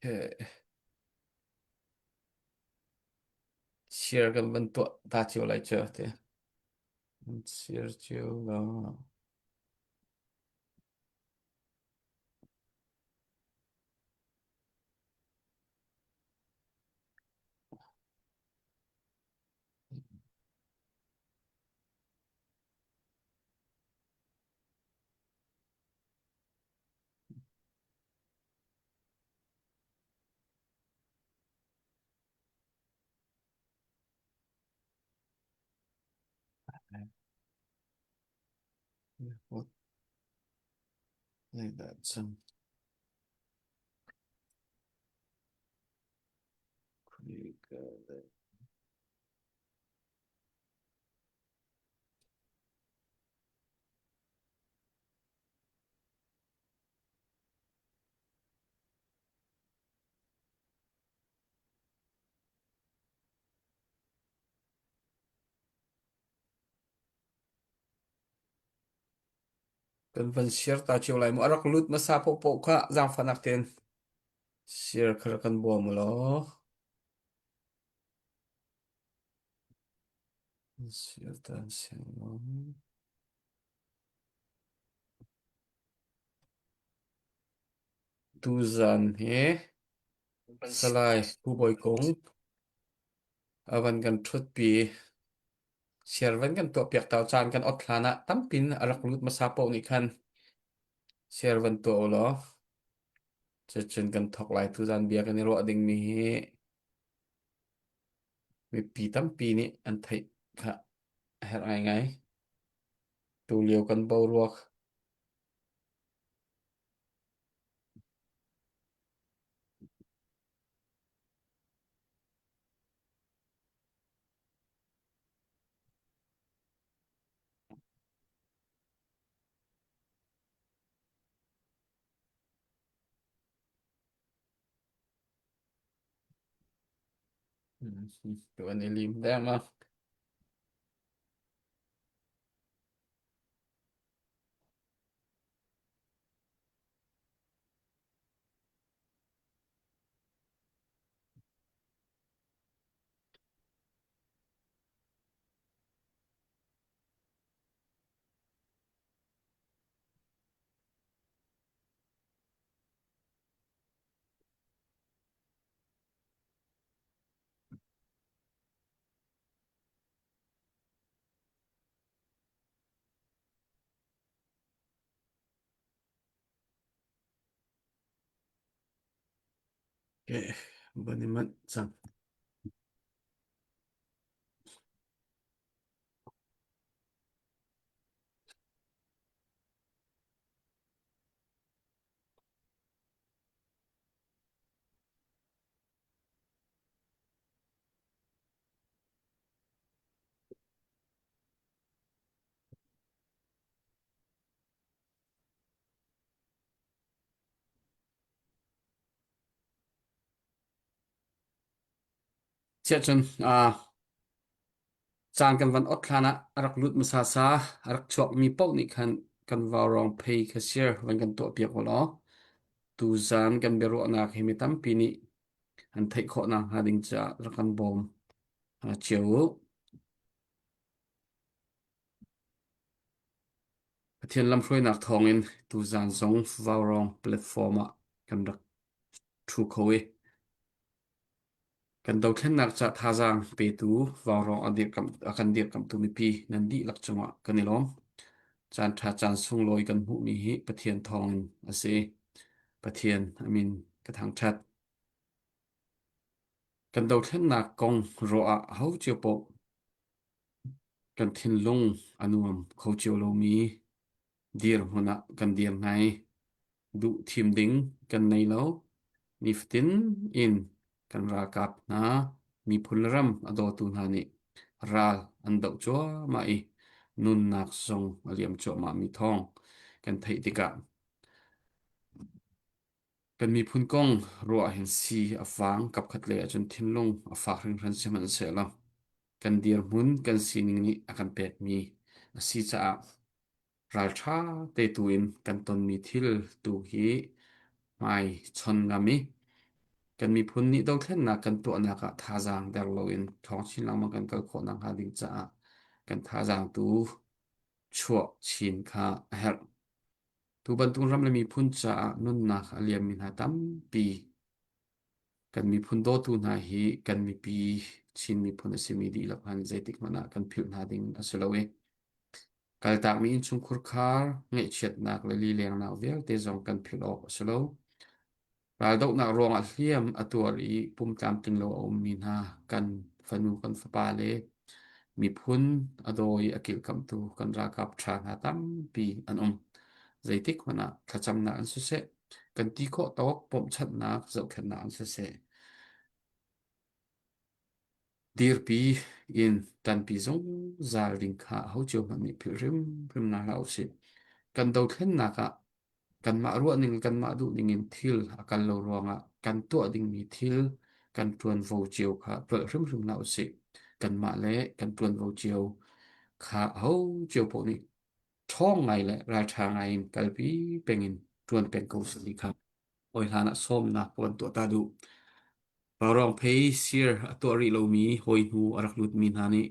Okay. Share kan van tuah ta cio lai cu ti. Share cio la. Zeidah cang? Khuika le Kan van share ta cio lai mu. A rak lut hmasa paohpaoh kha zaangfahnak tein share kha rak kan bawm u law. Share ta share law. Tuzan hi Salai Pu Bawi Kung a van kan ṭhutpi. Share van kan tuahpiak ta caan kan ot hlan ah tampin a rak lut hmasa paoh nih khan share van tuah u law cucun kan thawk lai. Tuzan bia kan i ruah dingmi hi mipi tampi nih an theih kha a herh ngaingai. Tulio kan boruak Tu an i lim dengmang. Okay, ban i manh cang. Siahcun uh, caan kan van ot hlan ah a rak lut hmasa sa a rak chuakmi paoh nih khan kan vaurawng phei kha share van kan tuahpiak u law tuzaan kan biaruahnak hi mi tampi nih an theih khawh nakhnga ding caah rak kan bawm cio u. Pathian lamhruainak thawngin tuzaan zong vaurawng platform ah kan rak ṭhu kho i Kan dothlennak ca thazaang petu vaurawng a dirkamh a kan dirkamhtu mipi nan dihlak cungah kan i lawm. Caanṭha caan sunglawi kan hmuhmi hi Pathian thawngin a si. Pathian a min ka thangṭhat. Kan dothlennak kong ruah ah aho cio paoh kan thinlung a nuam kho cio lomi dirhmun ah kan dir hna i duh thim ding kan nei lo. Nifatin in kan ralkap hna, miphun le ram a dawtu hna nih ral an doh cuahmah i nunnak zong a liam cuahmahmi thawng kan theih tikah kan miphun kong ruah hin si a faang kapkhat lei ahcun thinlung a fak hringhran sihmanhsehlaw kan dirhmun kan sining nih a kan pekmi a si caah Ralṭha te tu in kan tonmi thil tu hi hmai chon ngam i. Kan miphun nih dothlennak kan tuahnak ah thazaang der loin ṭhawng chin lengmang kan kal khawh nakhnga ding caah kan thazaang tu chuah chin kha a herh. Tu bantuk ram le miphun caah nunnak a liammi hna tampi kan miphun dawtu hna hi kan mipi Chin miphun a simi dihlak han zeitik hmanh ah kan philh hna ding a si lo i kaltakmi innchungkhur khar ngaihchiatnak le lilengnak vialte zong kan philh awk a si lo. Raldohnak ruangah hliam a tuar i pumtlamtling lo a ummi hna kan fanu kan fapa le miphun a daw i a kilhkamhtu kan ralkap ṭha hna tampi an um. Zeitik hmanh ah thlacamnak in siseh, kan ti khawh tawk bawmhchanhnak zohkhenhnak in siseh, dirpi in ṭanpi zungzal ding kha aho cio hmanh nih philh hrimhrim hna hlah usih. Kan dothlennak ah Kanmah ruahning le kanmah duhning in thil a kal lo ruangah kan tuah dingmi thil kan ṭuanvo cio kha tlolh hrimhrim hlah usih. Kanmah le kan ṭuanvo cio kha aho cio paoh nih ṭhawng ngai le ralṭha ngai in kalpi peng in ṭuan peng ko usih ti kha hawi hlan ah sawmnak ka van tuah ta duh. Vaurawng phei share a tuah rih lomi hawi hnu a rak lutmi hna nih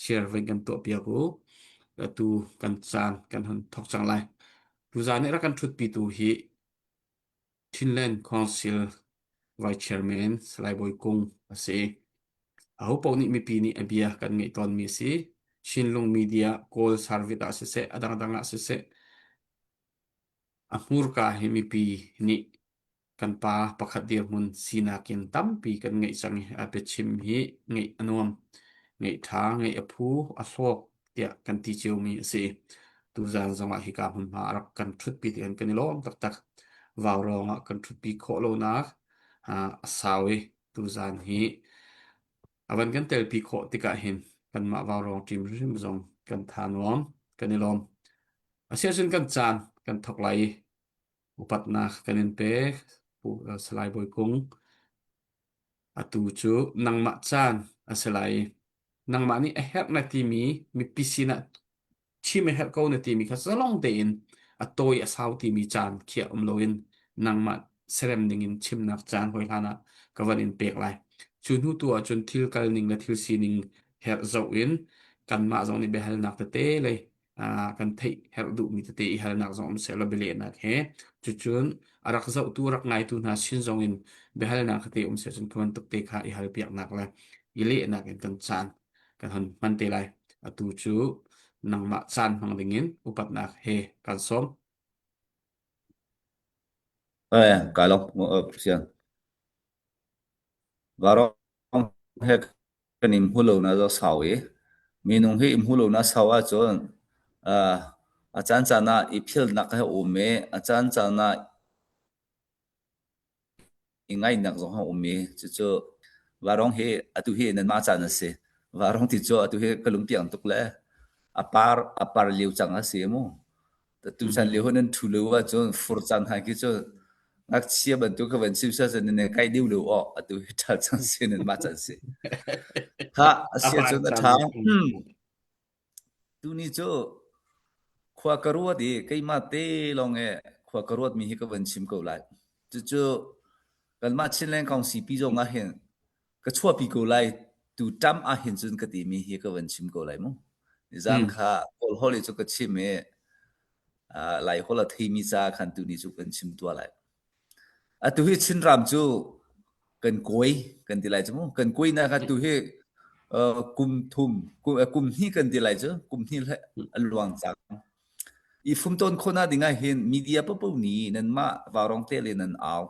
share voi kan tuahpiak u. Atu kan caan kan hun thawk cang lai. Tuzaan i rak kan ṭhutpitu hi Chinland Council Vice Chairman Salai Bawi Kung a si. Ahopaoh nih mipi nih a bia kan ngaih tawnmi a si. Chinlung Media Kawl Service ah siseh, a dangdang ah siseh, a hmurka hi mipi nih kan pa pakhat dirhmun sinak in tampi kan ngeih cang i a biachim hi ngeih a nuam, ngeih ṭha, ngeih a phu, a hlawk tiah kan ti ciomi a si. Tuzaan zongah hika hmunhma a rak kan ṭhutpi tihin kan i lawm taktak. Vaurawng ah kan ṭhutpi khawh lonak a sau i tuzaan hi a van kan telpi khawh tikah hin kanmah vaurawng ṭim hrim zong kan tha nuam, kan i lawm. Asiahcun kan caan kan thawk lai i Upatnak kan in pek, Pu Salai Bawi Kung. Atu cu nangmah caan a si lai i nangmah nih a herh na timi mipi sinah chim a herh ko na timi kha zalong tein a tawi a sau timi caan khiah um loin nangmah serem dingin chimnak caan hawi hlan ah ka van in pek lai. Cu hnu tu ahcun thil kal ning le thil sining herh zoh in kanmah zong nih biahalnak tete lei kan theih herh duhmi tete i halnak zong um sehlaw bialehnak he cucun a rak zohtu rak ngaitu hna sin zong in biahalnak tete um seh cun khi bantuk te kha i halpiaknak le i lehnak in kan caan kan hon hman te lai. Atu cu nangmah caan hmang dingin upatnak he kan sawm. Eh, kai lo, siang. Varong he kan in hmu lo na zo sau i minung hi in hmu lo na sau ahcun uh, a caan caan ah i philnak he um i a caan caan ah i ngaihnak zong a um i cucu varong hi atu hi nanmah caan a si. Varong ti cu atu hi ka lungpiang tuk le a par a par lio cang a si mu. Tuchan lio nan ṭhu lo ahcun fur caan hna khi cu ngakchia bantuk ka van sim siah nan kai deuh lo awh atu hi ṭha cang si nan mah caan si. Kha a si ahcun a ṭha. Tuni cu khua ka ruat i keimah te lawng e khua ka ruat mi hi ka van chim ko lai. Cucu kanmah Chinland Council pi zong ah hin ka chuahpi ko lai tu ṭam ahhin cun ka timi hi ka van chim ko lai mu. Nizan kha Kawl holh i cu ka chim i Lai holh a theimi ca khan tuni cu kan chim tuah lai. Atu hi Chinram cu kan kawi kan ti lai cu mu. Kan kawi na kha tu hi kum thum kum hnih kan ti lai cu kum hnih a luang cang. I fumtawn khawhnak ding ah hin media paohpaoh nih nanmah vaurong te le nan au.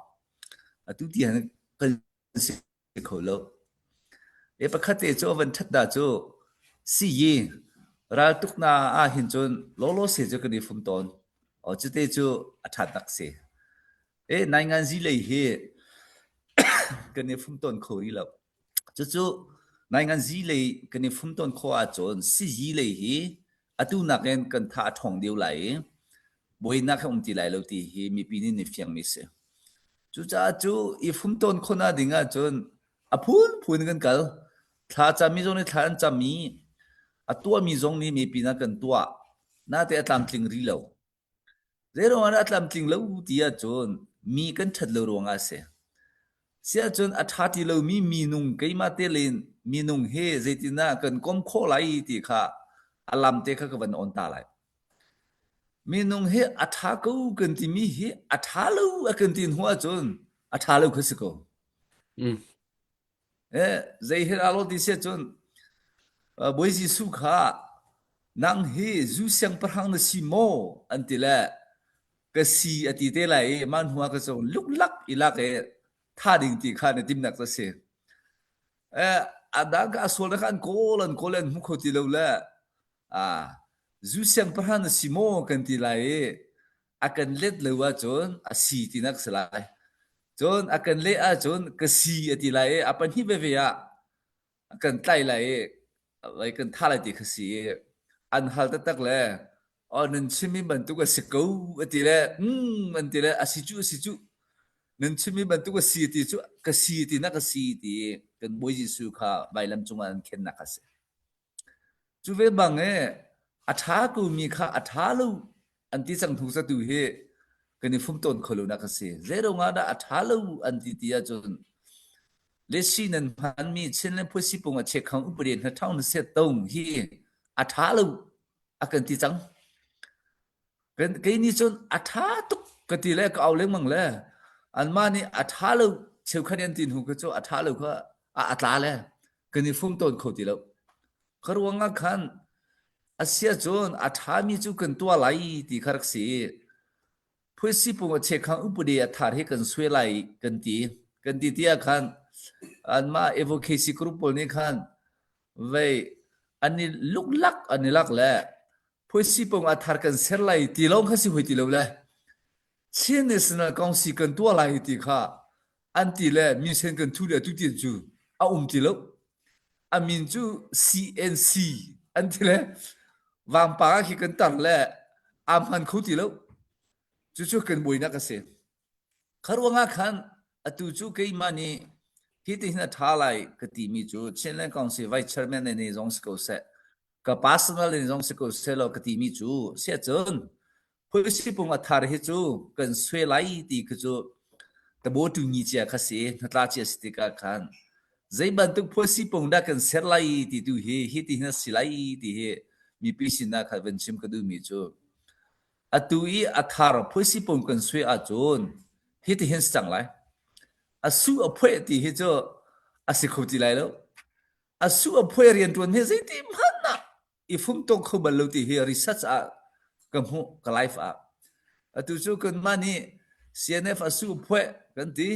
Atu tiang kan si kho lo. E pakhat te cu a van ṭhat dah cu siyi raltuknak ah hin cun lawlaw se cu kan i fum tawn. O cute cu a ṭha tak si. E nainganzi lei hi kan i fum tawn kho rih lo. Cucu nainganzi lei kan i fum tawn khawh ahcun siyi lei hi atu nakin kan tha a ṭhawng deuh lai i buainak he um ti lai lo ti hi mipi nih ni fiangmi si. Cucaah cu i fumtawn khawhnak ding ahcun a phunphun in kan kal. Thla cammi zong nih thla an cam i a tuahmi zong nih mipi hna kan tuah. Nate a tlamtling rih lo. Zeiruangah dah a tlamtling lo ti ahcun mi kan ṭhat lo ruangah a si. Siahcun a ṭha ti lomi minung keimah te len minung he zeitindah kan kom khawh lai ti kha a lam te kha ka van on ta lai. Minung hi a ṭha ko kan timi hi a ṭha lo a kan ti hnu ahcun a ṭha lo kha si ko. Mm. Eh, zei he dah lo ti si ahcun Bawi Jesuh kha nang hi zu siangpahrang na si maw an ti le ka si a ti te lai i mah hnu ah ka cung luklak i lak i tha ding ti kha na timnak cu a si. Eh, a dang ka a sual na kha an kawl an kawl an hmu kho ti lo le ah zu siangpahrang na si maw kan ti lai i a kan let lo ahcun a si tinak si lai. Cun a kan leh ahcun ka si a ti lai i a pahnih veve ah a kan tlai lai i vai kan tha lai ti kha si i an hal taktak le oh nan chimmi bantuk a si ko a ti le mm an ti le a si cu a si cu nan chimmi bantuk a si ti cu ka si ti na ka si ti kan Bawi Jesuh kha vailam cungah an khennak a si. Cu ve bang e a ṭha komi kha a ṭha lo an ti cang hnu zatu hi kan i fum tawn kho lo nak a si. Zeiruang ah dah a ṭha lo an ti ti ahcun lesi nan hmanmi Chinland Phuasipung a chekhang upade hna ṭhang na set tong hi a ṭha lo a kan ti cang. Kei nih cun a ṭha tuk ka ti le ka au lengmang le anmah nih a ṭha lo cheukhat an ti hnu kha cu a ṭha lo kha a, a tla le kan i fum tawn kho ti lo. Kha ruang ah khan a sia cun a ṭhami cu kan tuah lai ti kha rak si. Phuisipung a chekhang upadi a thar hi kan suai lai kan ti. Kan ti ti ah khan anmah advocacy group pawl nih khan vei an i luklak an i lak le Phuisipung a thar kan ser lai ti lawng kha si hoi ti lo le Chin National Council kan tuah lai ti kha an ti le minsen kan thu le tu tian cu a um ti lo. A min cu CNC an ti le vangpang ah khi kan tar le aa hman kho ti lo. Cucu kan buainak a si. Kha ruangah khan atu cu keimah nih hi ti hin a ṭha lai ka timi cu Chinland Council Vice Chairman ne zong si ko seh ka personal in zong si ko selaw ka timi cu siahcun phuisipung a thar hi cu kan sue lai ti khi cu tabo tu ni cia kha si hnatla cia si tikah khan zei bantuk phuisipung dah kan ser lai ti tu hi hi ti hin si lai ti hi mipi sinah kha van chim ka duhmi cu atu i a thar phuisipung kan sue ahcun hi ti hin si cang lai a su a phueh ti hi cu a si kho ti lai lo A su a phuai rianṭuan hi zeiti hmanh ah i fumtong kho bal lo ti hi research ah ka hmuh ka life ah. Atu cu kanmah nih CNF a su phueh kan ti,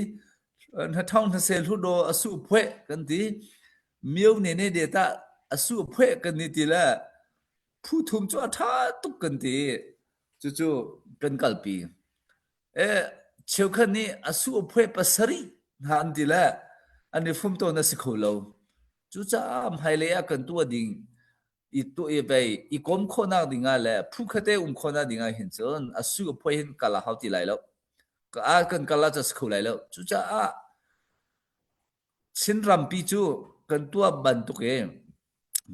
hnathong hnasel hludaw a su phueh kan ti, mio ne ne de tah a su phueh kan ni ti le phu thum cu a ṭha tuk kan ti. Cucu kan kalpi. Eh, cheukhat nih a su a phuai pasarih hna an ti le an i fum tawn a si kho lo. Cucaah hmailei ah kan tuah ding i tuah i vei i kom khawhnak ding ah le phu khate um khawhnak ding ah hin cun a su a phuai hin kal a hau ti lai lo. Ka ah kan kal ah cu a si kho lai lo. Cucaah Chin rampi cu kan tuah bantuk i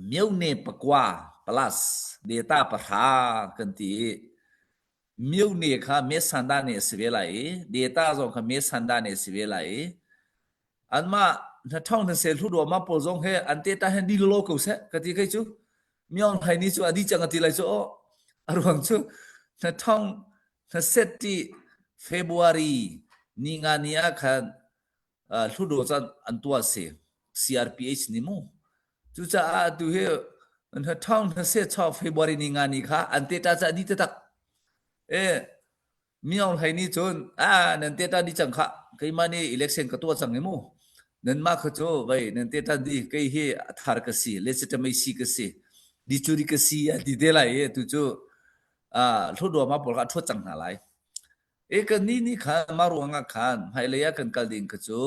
myone pakua plus data pahra kan ti i myone kha mesanda nih a si ve lai i data zong kha mesanda nih a si ve lai i anmah hnathong hnasel hluruama pawl zong he an teta hen di lolo ko seh ka ti kei cu Myaung Hlai ni cu a di cang a ti lai cu aw a ruang cu hnathong hnaset ti February ni nga ni ah khan hludaw caan an tuah si CRPH nih mu cucaah atu hi thong hnase chau February ni nga ni kha an te ta ca di taktak e Myaung Hlei nih cun a nan te ta di cang kha keimah nih election ka tuah cang i mu nanmah kha cu vei nan te tan di kei hi a thar ka si legitimacy ka si dicuri ka si a ti te lai i tu cu hludaw ma pawl kha a thuat cang hna lai E kannih nih khan mah ruangah khan hmailei ah kan kal ding kha cu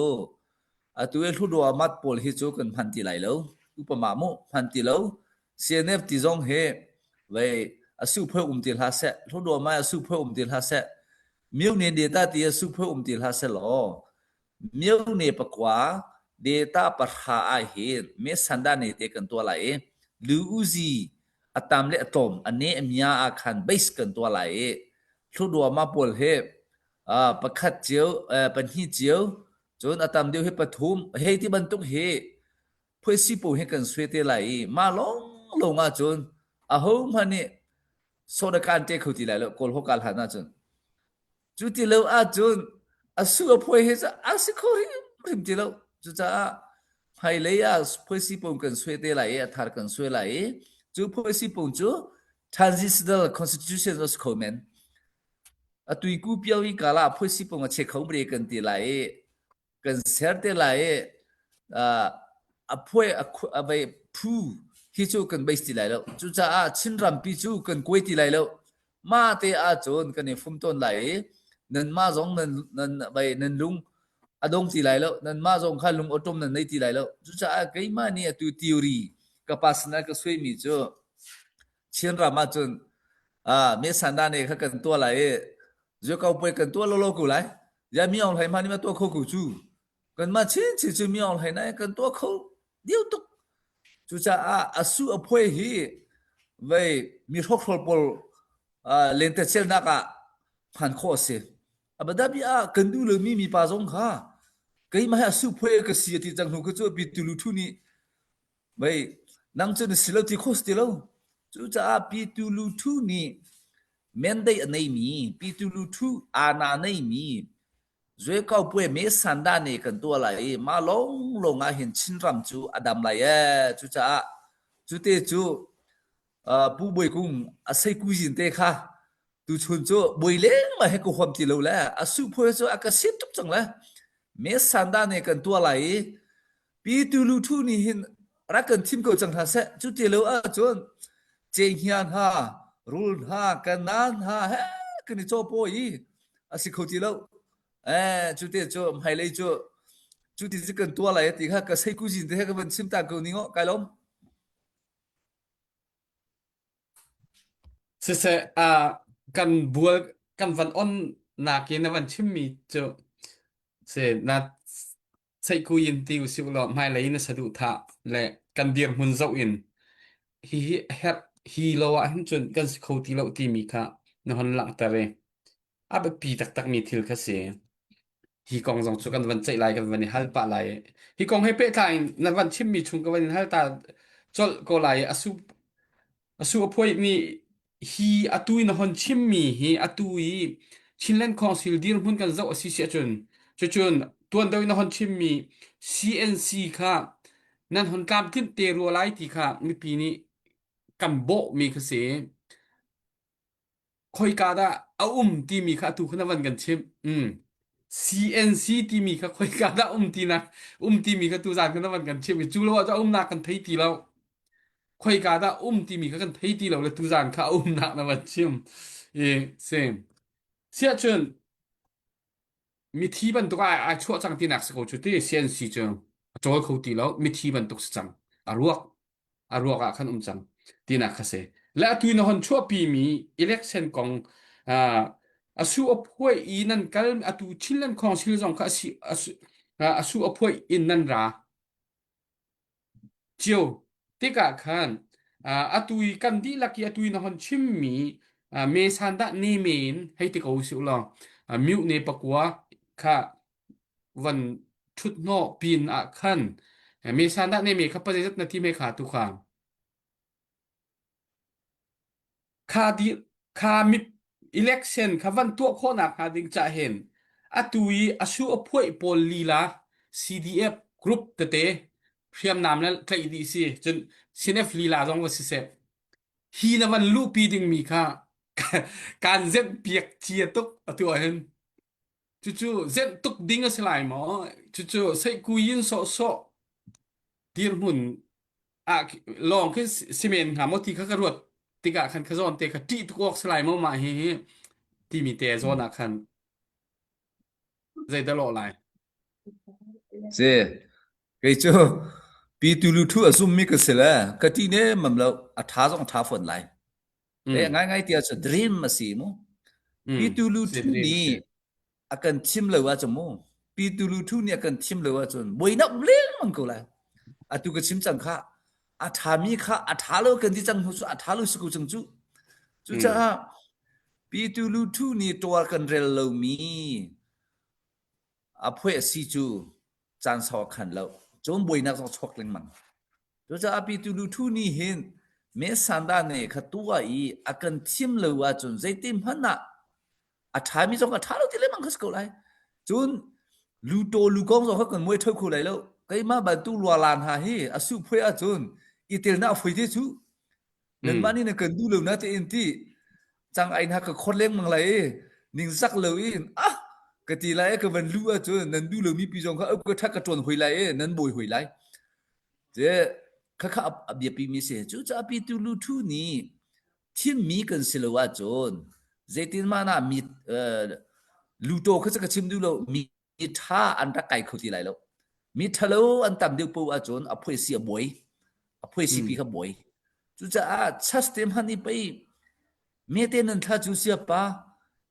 atu i hludaw mat pawl hi cu kan hman ti lai lo. Upama mu hman ti lo. CNF ti zong hi vei a suphoi um ti hlah seh. Hludaw mai a suphoi um ti hlah seh. Myone data ti a suphoi um ti hlah seh law myone pakua data pahra ah hin me sanda ne te kan tuah lai i lu uzi a tam le a tlawm a ne a mia ah khan base kan tuah lai i thluduama pawl hi pakhat cio pahnih cio. Cun a tam deuh hi pathum hei ti bantuk hi phuaisi po hi kan sui te lai i mah lawng lawng ahcun aho hmanh nih soda kan te kho ti lai lo kawl ho kal han ahcun cu ti lo ahcun a su a phuai hi a si kho hrimhrim ti lo cucaah hmailei ah phuaisi pung kan sui te lai i a thar kan sui lai i cu phuaisi pung cu transitional constitution a si kho men Atui ku pio i kala phuaisi pung a che kho bre kan ti lai i kan ser te lai i a phuai a vei phu hi cu kan base ti lai lo. Cucaah Chinrampi cu kan kuai ti lai lo. Ma te ahcun kan i fum tawn lai i nanmah zong nan nan vei nan lung a dong ti lai lo. Nanmah zong kha lung awṭom nan nei ti lai lo. Cucaah keimah nih atu theory ka personal ka suaimi cu Chinram ahcun ah me sanda ne kha kan tuah lai i zuakau puai kan tuah lolo ko lai. Ya mi aung hlai ma ni ma tuah kho ko cu. Kan ma chin chin cu mi aung hlai na kan tuah kho diu tuk. Cucaah asu a phuai hi vei mi hrokhrol pawl lentecelnak ah hman khawh a si. Abadabi ah kan duh lomi mipa zong kha keimah hi asu phuai ka si a ti cang hnu kha cu pi tulu thu nih Mei nang cu na si lo ti kho si ti lo. Cucaah Pitu Lu Thu nih mandate a neimi, Pitu Lu Thu aana neimi Zuekau puai me sanda ne kan tuah lai i mah lawnglawng ah hin Chinram cu a dam lai ee. Cucaah cute cu uh, Pu Bawi Kung a seikuzin te kha tuchun cu bawi lengmang he ka huam ti lo le a suphuai cu a ka sim tuk cang le me sanda ne kan tuah lai i Pi tu lu thu nih hin rak kan thim ko cang hna seh. Cu ti lo ahcun cenghngia hna, rul hna, kanan hna he kan i cawpawi i a si kho ti lo. Eh, cu te cu hmailei cu cu ti cu kan tuah lai ti kha ka sei kuzin te he ka van chim ta ko ning kai lom. Siseh, ah kan bual kan van on nak in na van chimmi cu si na Seihkuyin ti usih law hmailei na saduhthah le kan dirhmun zoh in hihi a herh hi lo ah hin cun kan si kho ti lo timi kha na hon langhter i a biapi taktakmi thil kha si. Hi kong zong cu kan van ceih lai kan van i hal pah lai. Hi kong he pehtlai in na van chimmi chung ka van in hal ta colh ko lai i a su A su a phuaihmi hi atu in a hon chimmi hi atu i Chinland Council dirhmun kan zoh a si si ahcun cucun tuan deuh in a hon chimmi CNC kha nan hon tlamtlinh te rua lai ti kha mipi nih kan bawhmi kha si. Khoika dah a um timi kha atu kha na van kan chimh. Mm. CNC timi kha khoika dah um tinak um timi kha tuzan kha na van kan chimh i cu lo ah cun a umnak kan thei ti lo. Khoika dah um timi kha kan thei ti lo le tuzan kha a umnak na van chim. I si. Siahcun mithi bantuk ah ai chuah cang tinak si ko cu ti CNC cu a cawl kho ti lo mithi bantuk si cang. A ruak a ruak ah khan um cang tinak kha si le atu na hon chuahpi mi election kong a su a phuai i nan kal atu Chinland Council zong kha a su a phuai in nan ra cio tikah khan atu i kan dihlak i atu i na hon chimmi me san dah ne me in hei ti ko usih law mute ne pakua kha van ṭhut hnawh pin ah khan me san dah ne me kha pazeizat na ti me kha tu kha kha di kha mi election kha van tuah khawhnak hnga ding cha hin atu i asu a phuai pawl lila CDF group tete hriamnam le tlaih dih si cun CNF lila zong va si seh hi na van luhpi dingmi kha kan zenh piak cia tuk atu ah hin Cucu zenh tuk ding a si lai maw? Cucu seihkuyin sawhsawh dirhmun ah lawng khi si men hnga maw ti kha ka ruat tikah khan ka zawn te kha ṭih tuk awk si lai maw mah hihi timi te zawn ah khan zeidah lawh lai? Si, kei cu pi tu lu thu a zummi ka si le ka ṭih ne mam lo a ṭha zong a ṭha fawn lai. Le ngaingai ti ahcun dream a si mu. Pi tu lu Si thu dream nih si. a kan thim lo ahcun mu. Pi tu lu thu nih a kan thim lo ahcun buainak um lengmang ko lai. Atu ka chim cang kha a ṭhami kha a ṭha lo kan ti cang hnu cu a ṭha lo si ko cang cu. Cucaah pi tu lu thu nih tuar kan rel lomi a phuai a si cu. Caan sau a khan lo. Cun buainak zong chuak lengmang. Cucaah pitu luthu nih hin me sanda ne kha tuah i a kan thim lo ahcun zeitin hmanh ah a ṭhami zong a ṭha lo ti lengmang kha si ko lai. Cun lutaw lukong zong kha kan muai ṭheo kho lai lo. Keimah bantuk lualan hna hi a su phuai ahcun i telnak a foi te cu. Nanmah Mm. nih na kan duh lo na tein ti cang ai hna ka khor lengmang lai i ningzak lo in ah ka ti lai i ka van luh ahcun nan duh lomi pi zong kha ka ṭha ka ṭuan hoi lai i nan bawi hoi lai. Te khakha a biapi mi si. Cucaah pitu lu ṭhu nih thimmi kan si lo ahcun zeitin mah na mi luto kha ka chim duh lo mi ṭha an rak kai kho ti lai lo. Mi ṭhalo an tam deuh poah ahcun a phuaisi a buai. A phuaisi pi Mm. kha buai. Cucaah church te hmanh i pei me te nan thla cu sia pa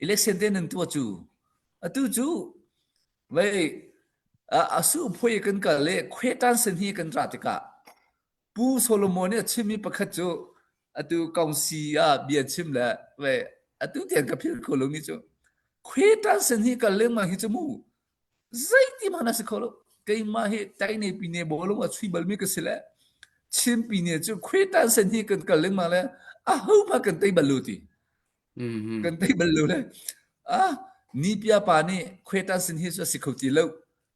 election te nan tuah cu atu cu vei a su phui kan kal le khuetan sin hi kan ra tikah Pu Solomon nih a chimmi pakhat cu atu kongsi ah bia chim le ve atu tiang ka philh kho lo mi cu khuetan sin hi kal lengmang hi cu mu zeiti hmanh a si kho lo keimah hi taine pine bawlung a chui balmi ka si le Chin pine cu khuetan sin hi kan kal lengmang le a ho hmanh kan tei bal lo ti Mm. kan tei bal lo le ah nipia pa nih khuetan sin hi cu a si kho ti lo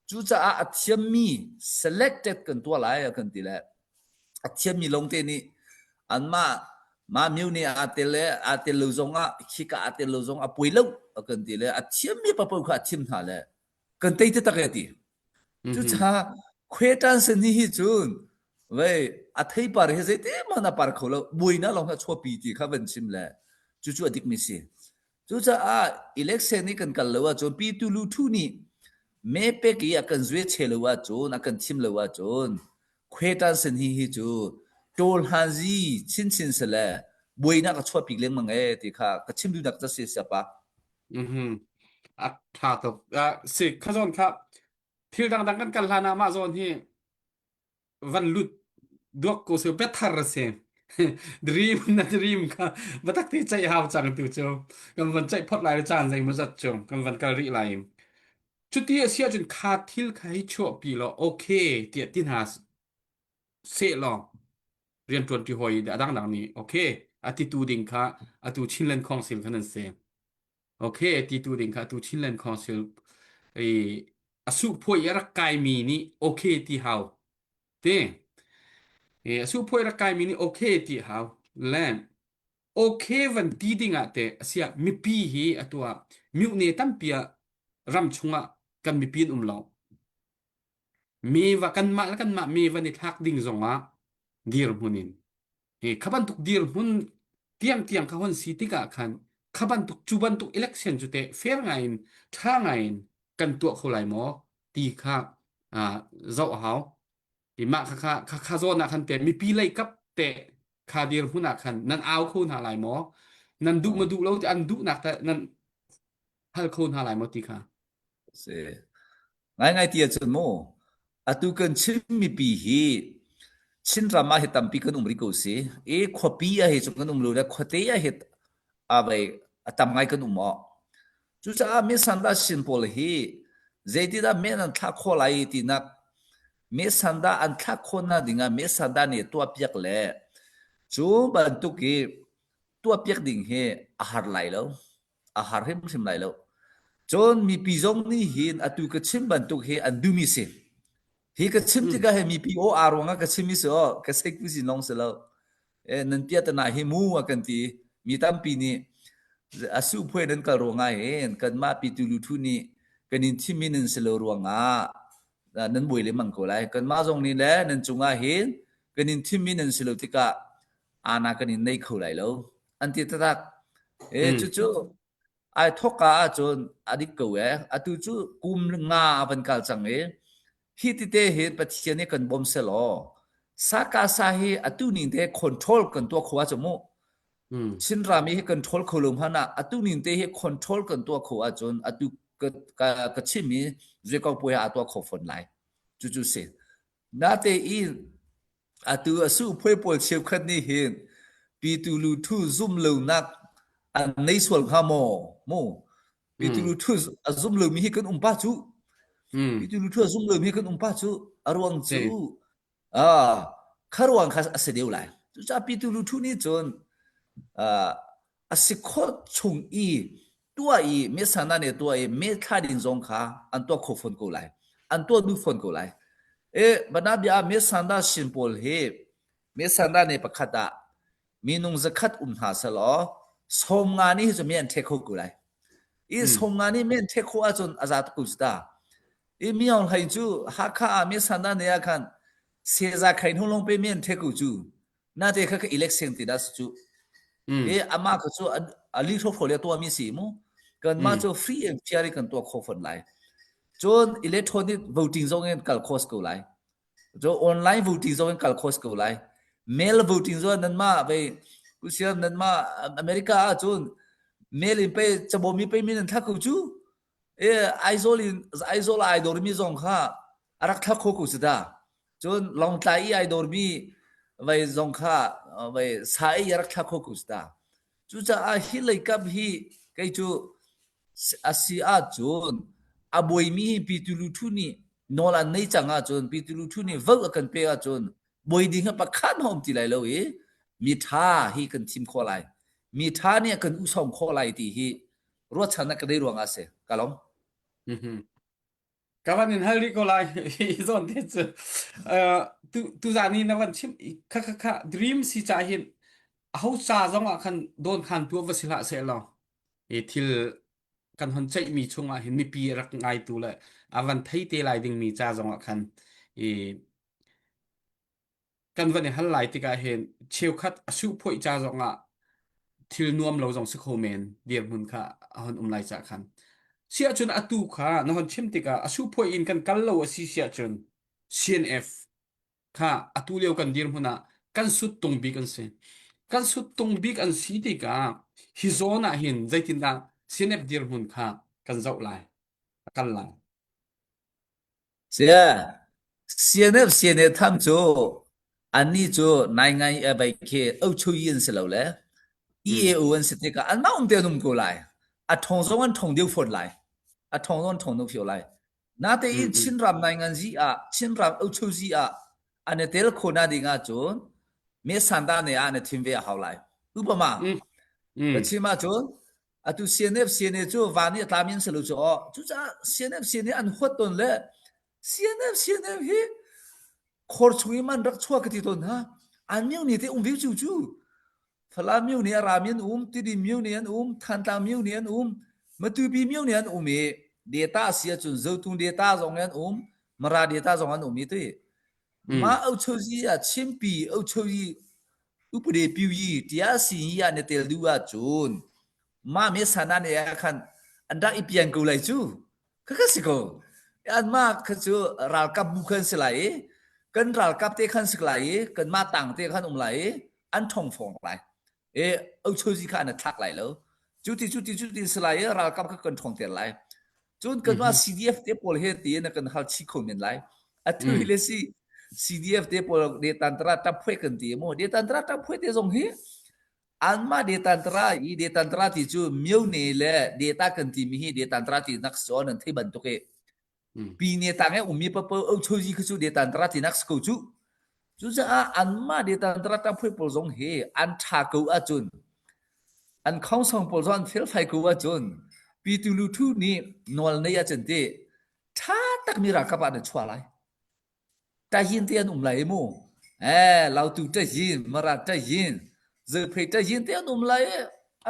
Cucaah a thiammi selected kan tuah lai a kan ti le a thiammi lawngte nih anmah mah myo nih aa tel le aa tel lo zong ah khika aa tel lo zong a puai lo a kan ti le a thiammi papoh kha a thim hna le kan tei taktak e ti. Mm-hmm. Cucaah khuetan sen hi hi cun vei a theipar hi zeiti hmanh a par kho lo buainak lawng kha chuahpi ti kha van chim le cucu a dikmi si. Cucaah election i kan kal lo ahcun Pi Tu Lu Thu nih me pek i a kan zue che lo ahcun a kan thim lo ahcun Khuetan sen hi hi cu ṭawl hanzi chinchin sile buainak a chuahpi lengmang ee ti kha ka chim duhnak ca si siapa. Mhm. A ṭha tuk. Uh, si kha zawn kha thil dangdang kan kal hlan ah mah zawn hi van lut duak ko se biathar a si dream na dream kha batak ti ceih hau cang tu cu kan van ceih phot lai caan zei maw zat cu kan van kal rih lai cuti a si ahcun kha thil kha hi chuahpi law okay tiah ti hna seh law rianṭuan ṭi hawi a dangdang nih okay a titu ding kha atu Chinland Council khan an si okay titu ding kha atu Chinland Council i a suhphuai i a rak kaimi nih okay ti hau ti i a suhphuai rak kaimi nih okay ti hau le okay van ti ding ah te asiah mipi hi atu ah mihne tampi ah ram chungah kan mipi an um lo mi va kanmah le kanmah mi van i thlak ding zongah dirhmun in Hi kha bantuk dirhmun tiangtiang kha hun si tikah khan kha bantuk cu bantuk election cu teh fair ngai in ṭha ngai in kan tuah kho lai maw ti kha uh, zoh a hau. I mah kha kha kha kha zawn ah khan te mipi lei kap te kha dirhmun ah khan nan au kho hna lai maw? Nan duh ma duh lo ti an duhnak te nan hal kho hna lai maw ti kha. Si. Ngaingai ti ahcun mu, atu kan Chin mipi hi Chinram ah hi tampi kan um rih ko si. I khuapi ah hi cu kan um lo le khuate ah hi a vei a tam ngai kan um awh. Cucaah Misandah Chin pawl hi zeitidah men an thlah khawh lai tinak Misandah an thlah khawhnak dingah Misandah nih tuahpiak le cu bantuk i tuahpiak ding hi a har lai lo. A har hrimhrim lai lo. Cun mipi zong nih hin atu ka chim bantuk hi an duhmi si. Hi ka chim Mm. tikah hi mipi aw aa ruangah ka chim i si aw ka seikpuzi lawng si lo. Eh, nan piatana hi mu a kan ti. Mi tampi nih a su phuai nan kal ruangah hin kanmah pitu luthu nih kan in thimmi nan si lo ruangah nan buai lengmang ko lai. Kanmah zong nih le nan cungah hin kan in thimmi nan si lo tikah ana kan in nei kho lai lo an ti taktak e Mm. cucu ai thokka ahcun a dik ko e atu cu kum nga a van kal cang i hi tite hi Pathian nih kan bawm selaw saka sa hi atu ning te control kan tuah kho ahcun mu Mm. Chinram hi control kho lo hmanh ah atu ning te hi control kan tuah kho ahcun atu ka ka ka chim i zuikong puai ah a tuah kho fawn lai cucu si natein Atu a suhphuai pawl cheukhat nih hin Pitu Luthu zum lonak an nei sual hnga maw? Mu. Pitu Mm. Luthu a zum lomi hi kan um pa cu. Mm. Pitu luthu a zum lomi kan um pa cu a ruang cu Si. ah kha ruang kha a si deuh lai. Cucaah pitu luthu nih cun ah a si khawh chung i tuah i mesana nih tuah i me thla ding zong kha an tuah kho fawn ko lai. An tuah duh fawn ko lai. E banabia ah mesana sin pawl hi mesana nih pakhat ah minung zakhat um hna selaw 50 nih hi cu mi an ṭhek kho ko lai. I Mm. 50 nih mi an ṭhek khawh ahcun a za tuk ko cu ta. I mi Aung Hlaing cu Hakha ah mi sana ne ah khan seza khain hung long pe mi an ṭhek ko cu. Nate kha ka election ti dah si cu. Mm. I amah kha cu a li hro le tuah mi si mu. Kanmah Mm. cu free and fair in kan tuah kho fawn lai. Cun electronic voting zong in kal khos ko lai. Cu online voting zong in kal khos ko lai. Mail voting zong nanmah vei kusiam nanmah America ah cun mail in pe cabawm i pe min an thlak ko cu. E Aizawl in Aizawl ai dawrmi zong kha a rak thlak kho ko si ta. Cun Lawngtlai i ai dawrmi vei zong kha vei sa i a rak thlak kho ko si ta. Cucaah hi leikap hi kei cu a si ahcun a buaimi hi Pi Tu Lu Thu nih nawl an nei cang ahcun Pi Tu Lu Thu nih vote a kan pek ahcun buai ding hi pakhat hmanh um ti lai lo i mi ṭha hi kan thim khawh lai. Mi ṭha nih a kan usawm khawh lai ti hi ruahchannak ka nei ruangah a si. Ka lawm. Mhm. Ka van in hal rih ko lai hi zawn te cu uh, tu tuzan i na van chim kha kha kha dream si ca hin aho ca zong ah khan dawn khan tu va si hlah seh law i thil kan hon ceihmi chungah hin mipi rak ngaitu le a van thei te lai dingmi ca zongah khan i kan van i hal lai tikah hin cheukhat a suhphoih ca zongah thil nuam lo zong si kho men dirhmun kha a hon um lai ca khan siah cun atu kha na hon chim tikah a suhphoih in kan kal lo a si siah cun CNF kha atu lio kan dirhmun ah kan suttung bik an si. Kan suttung bik an si tikah hi zawn ah hin zeitindah CNF dirhmun kha kan zoh lai, a kal lai. Sia, CNF CNA tham cu annih cu nai ngai a bai khi ochuyi an si lo le Mm. EAO an si tikah anmah um te an um ko lai. A ṭhawng zong an ṭhawng deuh fawn lai. A ṭhawng zong an ṭhawng deuh fio lai. Natein Mm, mm. Chinram nainganzi ah Chinram ochozi ah an i tel khawh na ding ahcun me sanda ne ah na thim ve a hau lai. Upama Mm, ka mm, chim ahcun atu CNF CNA cu van i a tlami an si lo cu aw. Cucaah CNF CNA an huat tawn le CNF CNF hi khor chung i man rak chuah ka ti tawn hna. An mio ni te um ve cu cu. Falam myo nih a rami an um, Tidim myo nih an um, Thantlang myo nih an um, Matupi myo nih an um i data si ahcun Zotung data zong an um, Mara data zong an um i tui. mm, Mah Ochozi ah Chimpi Ochozi upade piuyi tia si hi ah na tel duh ahcun mah me sana ne ah khan an rak i pian ko lai cu. Khakha si ko. Anmah kha cu ralkap bu khan si lai i kan ralkap te khan si lai i kanmah tang te khan um lai i an ṭhong fawng lai. I ochozi kha an thlak lai lo. Cu ti cu ti cu ti si lai i ralkap kha kan ṭhawng ter lai. Cun kanmah mhm, CDF te pawl he tiin kan hal chih kho men lai. Atu hi mm, le si CDF te pawl de tantara tap phuai kan ti mu. De tantara tap phuai te zong hi Anmah detantra i detantra ti cu myone le deta kan timi hi detantra ti nak si nan thei bantuk i mm. pine tang i ummi papo ochoji khi cu detantra ti nak si ko cu. Cucaah anmah detantra tamphui pawl zong hi an ṭha ko ahcun an khongsong pawl zong an felfai ko ahcun Pitu Luthu nih nawl nei ahcun ti ṭha takmi ralkap ah na chuah lai. Tayin te an um lai mu. Eh, Lautu tayin, Mara tayin, Zophei tayin te an um lai i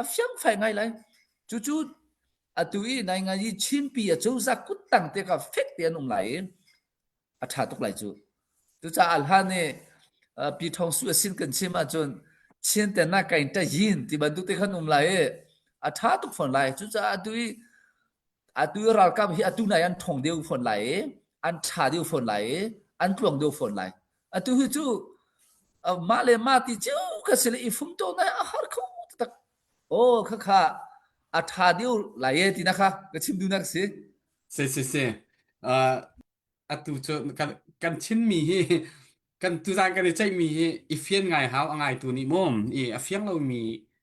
a fiangfai ngai lai. Cucu atu i nai ngai i Chinpi a cozah kuttang te kha fek te an um lai i a ṭha tuk lai cu. Cucaah hlan i Pi Thawng Su a sin kan chim ahcun Chin te na kain tayin ti bantuk te khan um lai i a ṭha tuk fawn lai. Cucaah atu i Atu i ralkap hi atu nai an ṭhawng deuh fawn lai i an ṭha deuh fawn lai i an tluang deuh fawn lai. Atu hi cu mah le mah ti cio ka si le i fum to nai a har kho taktak. Aw khakha a ṭha deuh lai e ti na kha ka chim duhnak si. Si si si. Uh, atu cu kan kan Chinmi hi kan tuzan kan i ceihmi hi i fian ngai hau a ngaitu nih mawm i a fiang lomi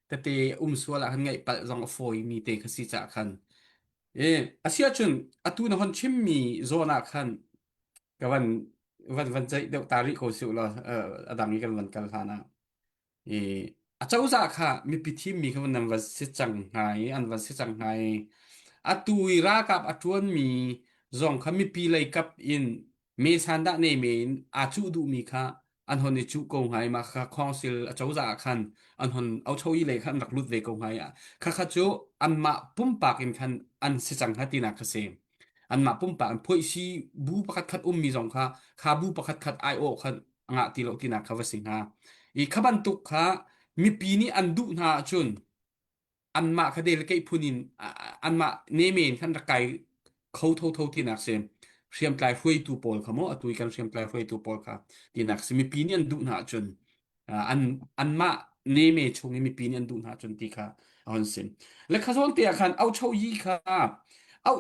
tete um sual ah khan ngaih palh zong a fawi mi te kha si cah khan. E asiahcun atu na hon chimmi zawn ah khan ka van van van ceih deuh ta rih ko si law a dang i kan van kal hlan ah i acozah kha mipi thimmi kha nan van si cang hna i an van si cang hna i atu i ralkap a ṭuanmi zong kha mipi lei kap in me sandah ne me in aa cuh duhmi kha an hon i cuh ko hnga i mah kha council acozah ah khan an hon ochoyi lei khan an rak lut ve ko hnga i khakha cu anmah pumpak in khan an si cang hnga tinak kha si. Anmah pumpak in phuaisi bu pakhat khat ummi zong kha kha bu pakhat khat aiawh kha ngah ti lo tinak kha va si hnga. I kha bantuk kha mipi nih an duh hna ahcun anmah kha delegate phun in anmah nemen khan rak kai kho thotho tinak si. Hriamtlai hruaitu pawl kha maw atu i kan hriamtlai hruaitu pawl kha tinak si. Mipi nih an duh hna ahcun an anmah neme chung i mipi nih an duh hna ahcun ti kha a hon si. Le kha zawn te ah khan aucho yi kha au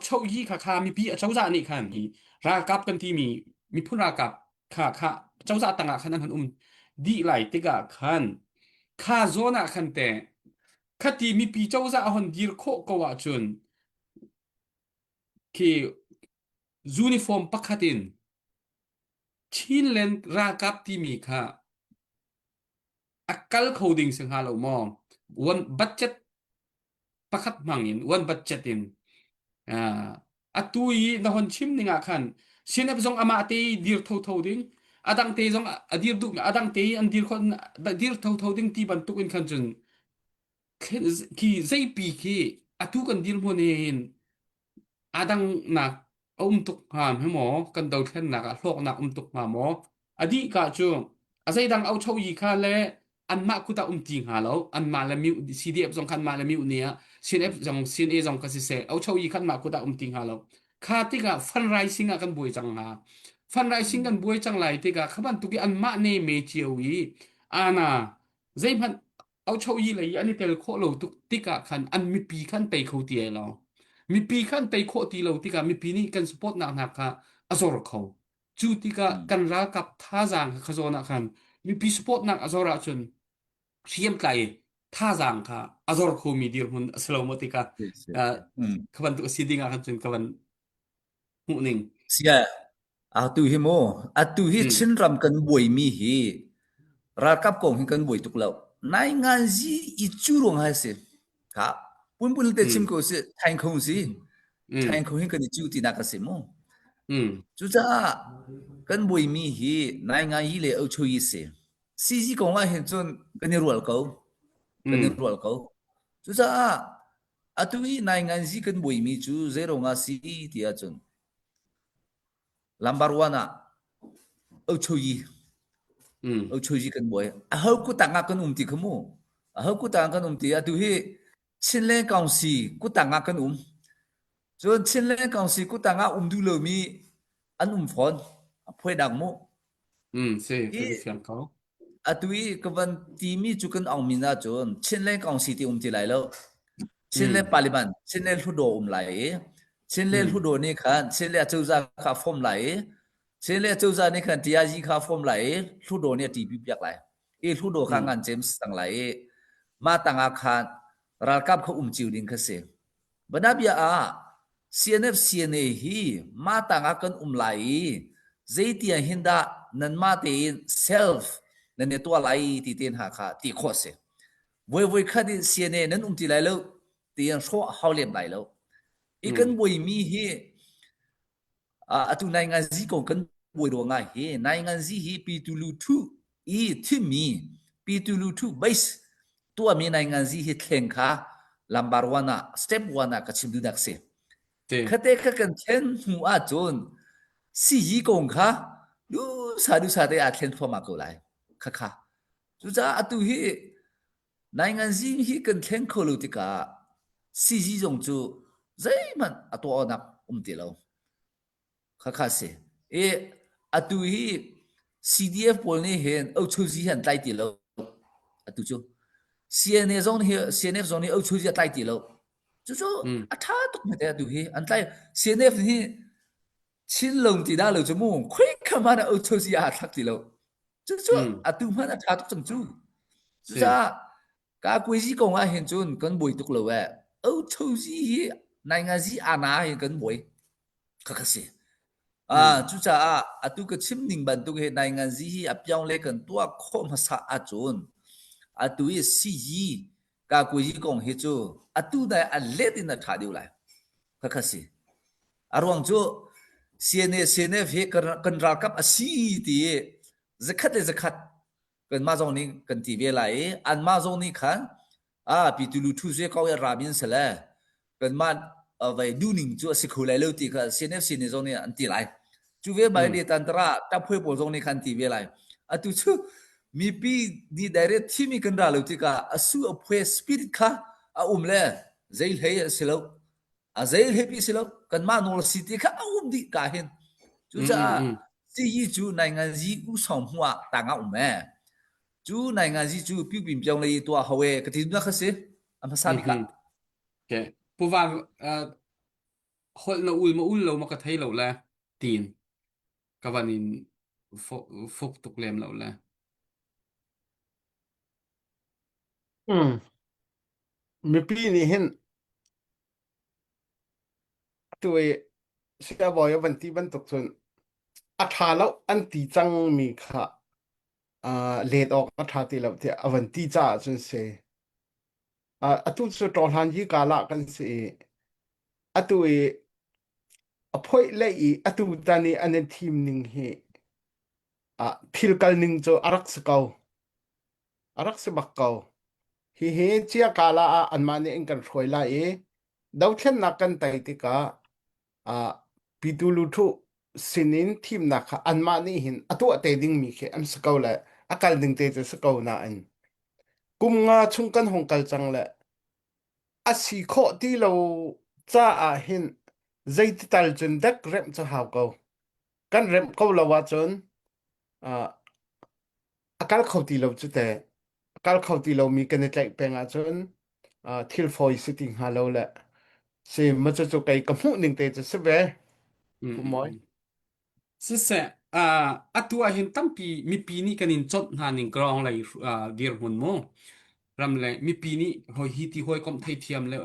choyi kha kha mipi acozah nih khan hi ralkap kan timi miphun ralkap kha kha cozah tangah khan an han um dih lai tikah khan kha zawn ah khan te khati mipi cozah a hon dir khawh ko ahcun khi uniform pakhat in Chinland ralkap timi kha a kal kho ding si hnga lo maw? One budget pakhat hmang in one budget in uh, atu i na hon chim ning ah khan CNF zong amah te i dir thotho ding adang te zong a dir duh adang te i an dir kho dir thotho ding ti bantuk in khan cun khi zeipi khi atu kan dirhmun hin Aa dangnak a um tuk hnga hme maw? Kan dothlennak ah hlawknak um tuk hnga maw? A dih ka cu a zeidang aucho yi kha le anmah kut ah um ti hnga lo. Anmah le miu CDF zong kha anmah le miu nih ah CNF zong CNA zong kha siseh aucho yi kha anmah kut ah um ti hnga lo. Kha tikah fundraising ah kan buai cang hnga. Fundraising kan buai cang lai tikah kha bantuk i anmah ne me cio i ana zeihmanh Auchoyi lei i an i tel khawh lo tuk tikah khan an mipi khan tei kho ti ai lo. Mipi khan tei khawh ti lo tikah mipi nih kan support nak hna kha a zor kho. Cu tikah Mm. kan ralkap thazaang kha zawn ah khan mipi support nak a zor ahcun hriamtlai thazaang kha a zor khomi dirhmun a si lo maw tikah Yes, yes. uh, Mm. kha bantuk a si ding ah khan cun ka van hmuh ning. Sia, atu hi mu, atu hi Mm. Chinram kan buaimi hi ralkap kong hi kan buai tuk lo. Nai ngan zi i cu ruang hai si. Ka punpun te chim Mm. ko si, thaing kho si. Mm. Thaing kho hi kan i cu ti nak a si mu. Mm. Cucaah kan buaimi hi nai ngan yi le au chui si. CG kong ah hin cun kan i rual ko. Kan i Mm. rual ko. Cucaah Atu i nainganzi kan buaimi cu zeiruang ah si ti ahcun lambar one ah Ochoyi Mm. Ochoyi kan buai. Aho kutang ah kan um ti kha mu. Aho kutang ah kan um ti atu hi Chinland Council kutang ah kan um. Cun Chinland Council kutang ah um duh lomi an um fawn. A phuai dak mu. Mm, si, Hi ka ka fiang ko. Atu i ka van timi cu kan ong min ahcun Chinland Council ti um ti lai lo. Chinland Mm. Parliament, Chinland Hluttaw um lai i Chinland Mm. Hluttaw nih khan Chinland cozah kha form lai i Chinland cozah nih khan TIG kha form lai i Hluttaw nih a TP piak lai. I Hluttaw kha Mm. ngan James tang lai i mah tangah khan ralkap kha um cio ding kha si. Banabia ah CNF CNA hi mah tangah kan um lai i zeitiang hin dah nanmah tein self nan i tuah lai ti te hna kha ti khawh a si. Voi voi khat in CNA nan um ti lai lo tiin hrawh hau lem lai lo. I kan Mm. buaimi hi atu nainganzi ko kan buai ruangah hi nainganzi hi Pitulu thu i thimmi Pitulu thu base tuahmi nainganzi hi thleng kha lambar one ah step one ah ka chim duhnak si. Si. Khate kha kan thlen hnu ahcun siyi kong kha dusa dusa te aa thlen thluahmah ko lai. Kha kha. Cucaah atu hi Nainganzi hi kan thleng kho lo tikah sizi zong cu zeihmanh a tuah awknak um ti lo. Khakha si. I atu hi CDF pawl nih hin Ochozi hi an tlai ti lo. Atu cu CNA zong nih CNF zong nih Ochozi a tlai ti lo. Cucu Mm. a ṭha tuk hme atu hi an tlai. CNF hi Chinlung ti dah lo cu mu khuikha hmanh ah Ochozi aa thlak ti lo. Cucu Mm. atu hmanh a ṭha tuk cang cu. Si. Cucaah. Kakuaizi kong ah hin cun kan buai tuk lo eh. Othozi hi naingazi ana hi kan buai. Khakha si. Ah, cucaah atu ka chim ning bantuk hi nainganzi hi a piang le kan tuah khawh hmasa ahcun atu i siyi kakuaizi kong hi cu atu dai a let in a ṭha deuh lai. Khakha si. A ruang cu CNA CNF hi kan ralkap a si ti zakhat le zakhat kanmah zong nih kan ti ve lai i anmah zong nih khan a pitulu thu zue ko i ramin sele kanmah vai duning cu a si kho lai lo ti kha CNFC nih zong nih an ti lai cu ve bai le tantara taphui pawl zong nih khan ti ve lai atu cu mipi nih direct thimi kan ra lo tikah a su a phuai spirit kha a um le zei hlei a si lo a zei hlei pi si lo kanmah nawl si ti kha a um dih ka hin cucaah siyi cu nainganzi u song hmu ah tang ah um e cu nainganzi cu piu pim piang lei tuah hawe ka ti na kha si a hmasa bik ah Okay. Puva holh na ul ma ul lo ma ka thei lo le tin ka van in fuk tuk lem lo le. Mm. Mipi nih hin Atu i siabawi a van ti bantuk cun a ṭha lo an ti cangmi kha uh, let awk a ṭha ti lo tiah a van ti caah cun si. Uh, atu cu ṭawhlan hi kala kan si i atu i a phoih lei i atu tan i an i thim ning hi uh, thil kal ning cu a rak si ko. A rak si bak ko. Hihi cia kala ah anmah nih an kan hruai lai i dothlennak kan tei tikah ah Pitu Luthu sinin thimnak kha anmah nih hin a tuah te dingmi khi an si ko le a kal ding te cu si ko nain kum nga chung kan hung kal cang le a si khawh ti lo caah hin zeiti tal cun dek remh cu hau ko kan remh ko lo ahcun ah a kal kho ti lo cu teh a kal kho ti lomi kan i tlaih peng ahcun uh, thil fawi si ti hnga lo le si ma cu cu kei ka hmuh ning te cu si ve Mm, pu mm, Mawi mm. Siseh, uh, atu ah hin tampi mipi nih kan in chawnh hna ning krong lei uh, dirhmun mu ram le mipi nih hoi hi ti hawi kom theithiam le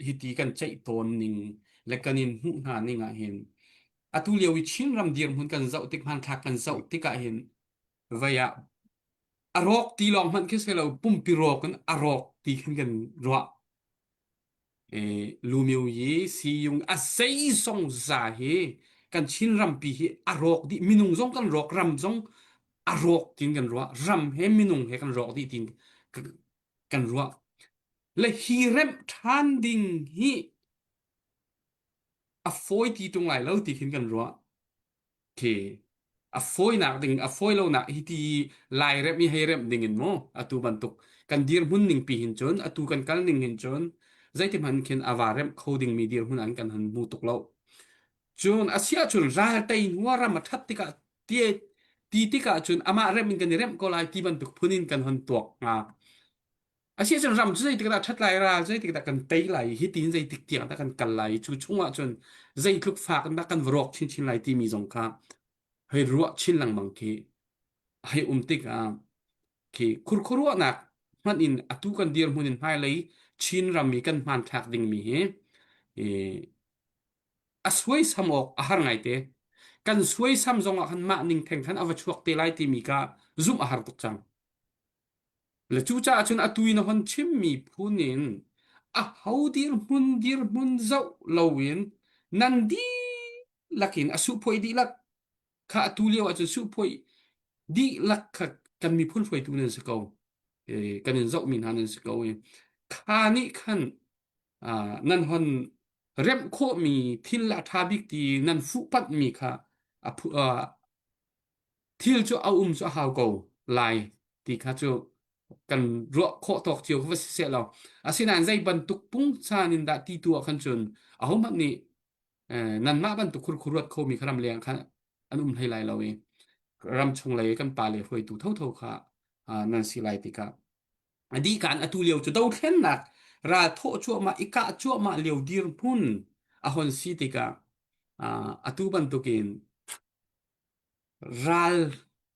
hi ti kan ceih tawn ning le kan in hmuh hna ning ah hin atu lio i Chin ram dirhmun kan zoh tik hmanthlak kan zoh tikah hin vei ah a rawk ti lawng hmanh khi si lo pumpi rawk in a rawk ti khin kan ruah e lumio yi siyung a zeizong za hi kan Chin rampi hi a rawk dih minung zong kan rawk ram zong a rawk tin kan ruah ram he minung he kan rawk dih tin kan ruah le hi remh ṭhan ding hi a fawi ti ṭung lai lo ti khin kan ruah Khi a fawinak ding a fawi lonak hi ti lai remh i hei remh ding in mu atu bantuk kan dirhmun ning pi hin cun atu kan kal ning hin cun zeiti hmanh khin a va remh kho dingmi dirhmun an kan han hmu tuk lo cun a si ahcun ral tei hnu ram a ṭhat tikah ti ti tikah cun amah remh in kan i remh ko lai ti bantuk phun in kan hon tuak hnga Asiahcun ram cu zeitik dah ṭhat lai, ral zeitik dah kan tei lai, hi tiin zeitik tiang dah kan kal lai, cu chungah cun zeitluk fak in dah kan va rawk chinchin lai timi zong kha hei ruah chin lengmang khi hei um tikah khi khurkhuaruahnak hmanh in atu kan dirhmun in hmailei Chin ram i kan hmanthlak dingmi hi a suaisam awk a har ngaite. Kan suaisam zongah khan mah ning theng khan a va chuak te lai timi ka zumh a har tuk cang. Le cucaah cun atu in a hon chimmi phun in aho dirhmun dirhmun zoh loin nan dihlak in a suhphoih dihlak kha atu lio ahcun suhphoih dihlak kha kan miphun hruaitu nan si ko. Kan in zohmi hna nan si ko i kha nih khan nan hon remh khawhmi thil a ṭha bik ti nan fuhpanhmi kha a thil cu a um cu a hau ko lai ti kha cu kan ruah khawh tawk cio kha va si seh law asinain zei bantuk pungsan in dah ti tu ah khan cun ahohmanh nih nanmah bantuk khurkhur ruat khomi kha ram leng khan an um hlei lai lo i ram chung lei kan pa le hruaitu thotho kha nan si lai tikah a dih kan atu lio cu dothlennak ral thawh cuahmah i kah cuahmah lio dirhmun a hon si tikah atu bantukin Ral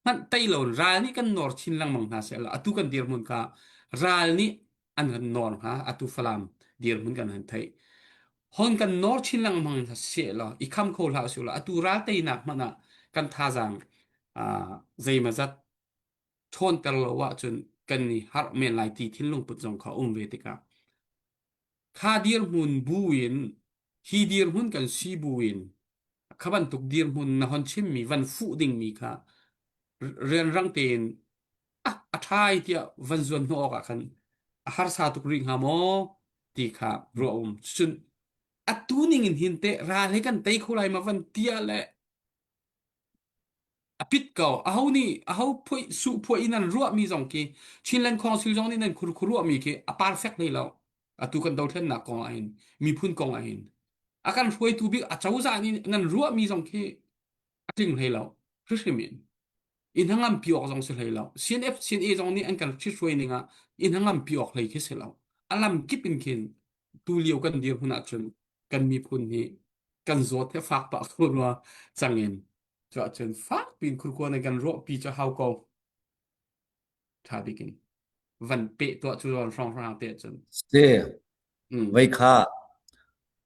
hmanh tei lo ral nih kan nawr chin lengmang hna seh law atu kan dirhmun kha ral nih an kan nawr hnga atu Falam dirhmun kan han theih hon kan nawr chin lengmang seh law i kham kho hlah usih law atu ral teinak hmanh ah kan thazaang zeimazat ṭhawnter lo ahcun kan i harh men lai ti thinlung put zong kha um ve tikah kha dirhmun bu in hi dirhmun kan si bu in kha bantuk dirhmun na hon chimmi van fuh dingmi kha rianrang tein ah a ṭha ai tiah van zuan hnawh awk ah khan a harsa tuk rih hnga maw ti kha ruah um cun atu ning in hin teh ral he kan tei kho lai ma van tia le a pit ko aho nih aho phuai su phuai in an ruahmi zong khi Chinland Council zong nih nan khur khur ruahmi khi a perfect hlei lo atu kan dothlennak kong ah hin miphun kong ah hin a kan hruaitu bik a cozah nih nan ruahmi zong khi a tling hlei lo hrihrim in in hangam pi awk zong si hlei lo CNF CNA zong nih an kan hruai ning ah in hangam pi awk hlei khi si lo a lam kip in khin tu lio kan dirhmun ahcun kan miphun hi kan zawt he fak pah ko rua cangin cu ahcun fak piin khurkua nan kan ruah pi cu hau ko tha bikin van pe tuah cu zawn hrawng hrang te cun Si, vei kha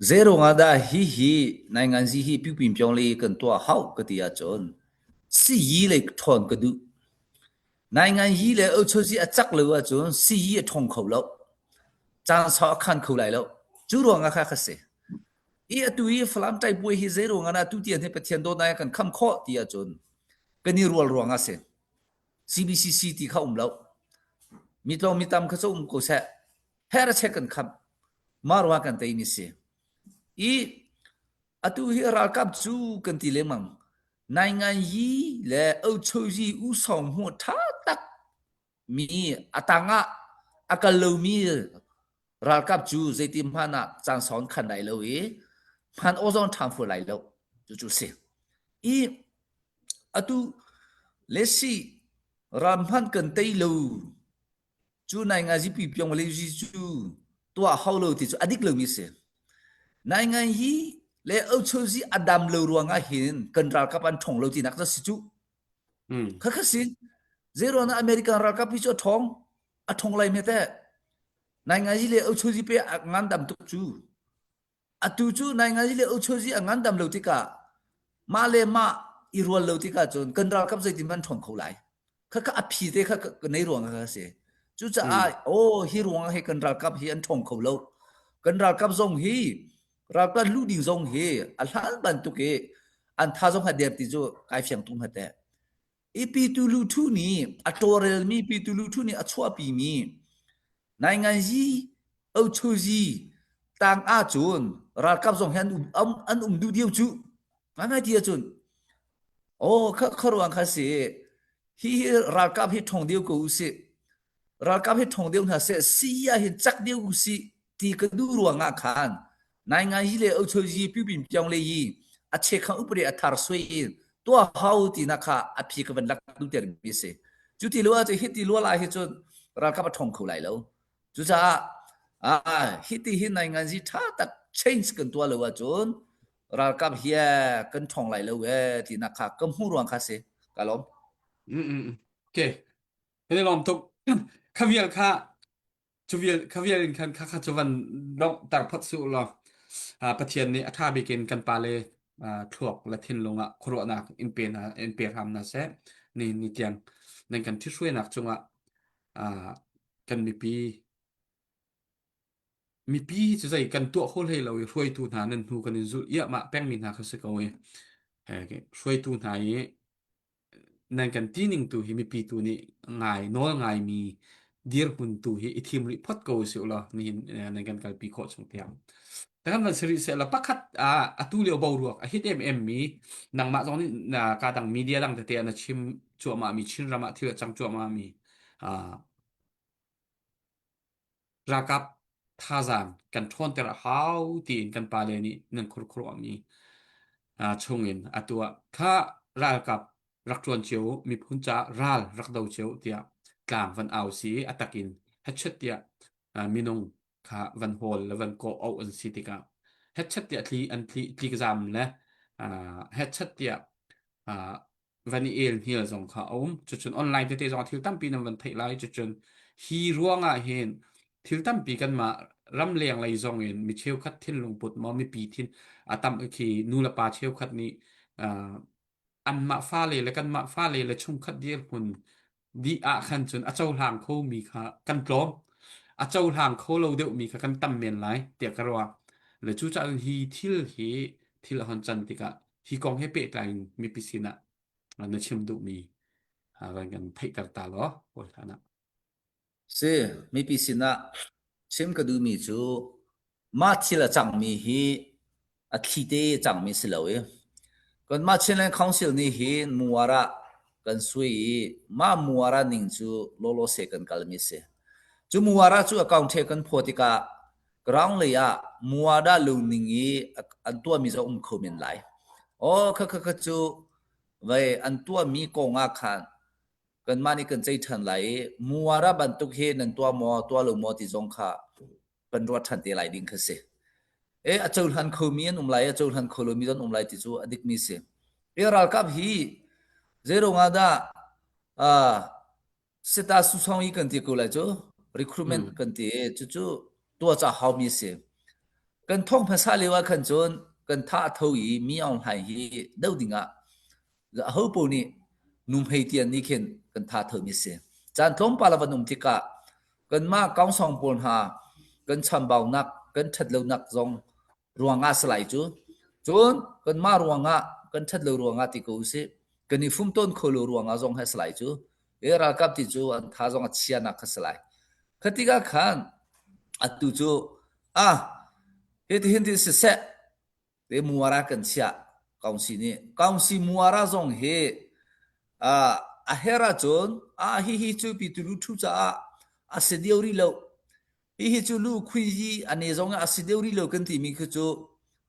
zeiruang ah dah hi hi nainganzi hi piupin pyong le kan tuah hau ka ti ahcun siyi lei ṭhawn ka duh. Nainganyi le ochozi a cak lo ahcun siyi a ṭhawng kho lo. Caan sau a khan kho lai lo. Cu ruang ah kha ka si. I atu i Falam ṭaipuai hi zeiruang ah dah tu tiang hi Pathian dawtnak kan kham khawh ti ahcun kan i rual ruang ah si. CBCC ti kha um lo. Mi tlawm mi tam kha cu um ko seh. Her a chek kan khamh. Mah ruang kan tei mi si. I atu hi ralkap cu kan ti lengmang. Naingan yi le Ochozi u song hmu tha tak mi a tang ah a kal lomi ralkap cu zeiti hmanh ah caan sawn khan lai lo i hman aw zong ṭham fu lai lo cu cu si i atu le si ram hmanh kan tei lo cu nai nga zipi pyong le zi cu tuah hau lo ti cu a dik lomi si nai ngai hi le ochozi a dam lo ruangah hin kan ralkap an ṭhong lo tinak cu si cu Mm. kha kha si zeiruangah American ralkap hi cu a ṭhawng a ṭhong lai me teh Naingazi le Ochozi pe a ngandam tuk cu. Atu cu Naingazi le Ochozi a ngandam lo tikah mah le mah i rual lo tikah cun kan ralkap zeitin man ṭhawng kho lai. Kha kha a phi te kha ka nei ruang kha si. Cucaah Mm. oh hi ruang hi kan ralkap hi an ṭhawng kho lo. Kan ralkap zong hi ralkap lu ding zong hi a hlan bantuk i an tha zong ha der ti cu kai fiang tung hate. I Pitu Luthu nih a tawlrelmi Pitu Luthu nih a chuahpimi Nainganzi Ochozi tang ahcun ralkap zong hi an um, an um duh dio cu. Ngai ti ahcun oh kha kha ruang kha si hi hi ralkap hi ṭhong deuh ko usih. Ralkap hi ṭhong deuh hna seh si ah hin cak deuh usih ti ka duh ruangah khan naingai le ochoji pipin pyong le yi a chekhang upade a thar sui in tua hau ti na kha a phi ka van lak du ter mi si cu ti lo ah hi ti lo lai hi cun ralkap a ṭhong kho lai lo cucaah ah hi ti hi nainganzi ṭha tak change kan tua lo ahcun ralkap hi kan ṭhong lai lo e ti na kha ka hmu ruang kha si ka lawm Mm, mm, mm. Okay. Kan i lawm tuk. Kha vial kha cu vial kha vial in khan kha kha cu van donghter phot su law Pathian nih a ṭha bik in kan pale thluak le thinlung ah khuaruahnak in pe hna in pe hram hna seh. Ni ni tiang nan kan ṭhithruainak cungah kan mipi mipi cu zei kan tuah kho hlei lo i hruaitu hna nan hnu kan in zulh iahmah pengmi hna kha si ko i hruaitu hna i Nan kan ti ning tu hi mipi tu nih ngai nawl ngaimi dirhmun tu hi i thim rih phot ko usih law nihin nan kan kalpi khawh chung tiang. Kan van si rih seh law pakhat ah atu lio boruak a hit em em mi nangmah zong nih na ka dang media dang tete ah na chim cuahmah mi Chinram ah thil a cang cuahmah mi Ralkap thazaang kan ṭhawnter a hau tiin kan pale nih nan khurkhuruahmi chungin a tuah. Kha ralkap rak ṭuan cio u, miphun caah ral rak do cio u tiah tlang van au si i a takin hetchet tiah minung kha van hawl le van kawh auh an si tikah hetchet tiah tli an tli tlikzam le hetchet tiah van i el hnial zong kha a um. Cucun online tete zong thil tampi nan van theih lai. Cucun hi ruangah hin Thil tampi kanmah ramleng lei zong in mi cheukhat thinlung put maw mipi thin a tam khi nu le pa cheukhat nih uh, anmah fale le kanmah fale le chungkhat dirhmun dih ah khan cun a cohlang khomi kha kan tlawm. A cohlang kho lo deuhmi kha kan tam men lai tiah ka ruah. Le cucaah hi thil hi thil a hon can tikah hi kong he pehtlai in mipi sinah na chim duhmi van kan theihter ta law hawi hlan ah. Si, mipi sinah chim ka duhmi cu mah thil a cangmi hi a thli te cangmi si lo i kanmah Chinland Council nih hin muar ah kan sui i mah muar ah ning cu lawlaw se kan kalmi si. Cu muar ah cu account the kan phaw tikah ground lei ah muar dah lo ning i an tuahmi zong um kho men lai. Aw kha kha kha cu vei an tuahmi kong ah khan kanmah nih kan ceih ṭhan lai i muara bantuk hi nan tuah maw tuah lo maw ti zong kha kan ruat ṭhan te lai ding kha si. E a cohlan khomi an um lai a cohlan kho lomi an um lai ti cu a dikmi si. E ralkap hi zeiruang ah dah uh, seta susong i kan ti ko lai cu recruitment Mm. kan ti i cucu tuah ca haumi si. Kan thong hmasa lio ah khan cun kan tha a tho i mi Aung Hlaing hi do ding ah aho paoh nih nuhmei tian nih khin kan tha thomi si. Caan tlawmpal a van um tikah kanmah kaungsong pawl hna kan chambaunak, kan ṭhatlonak zong ruangah si lai cu. Cun kanmah ruangah kan ṭhatlo ruangah ti ko usih, kan i fumtawn kho lo ruangah zong hi a si lai cu. E ralkap ti cu an tha zong a chianak kha si lai. Kha tikah khan atu cu ah hitihin ti siseh te muara kan chiah kaungsi nih kaungsi muara zong hi uh, a her ahcun a hi hi cu pi tulu thu caah a si deu rih lo hi hi cu lu khui yi ane zong a si deu rih lo kan timi khi cu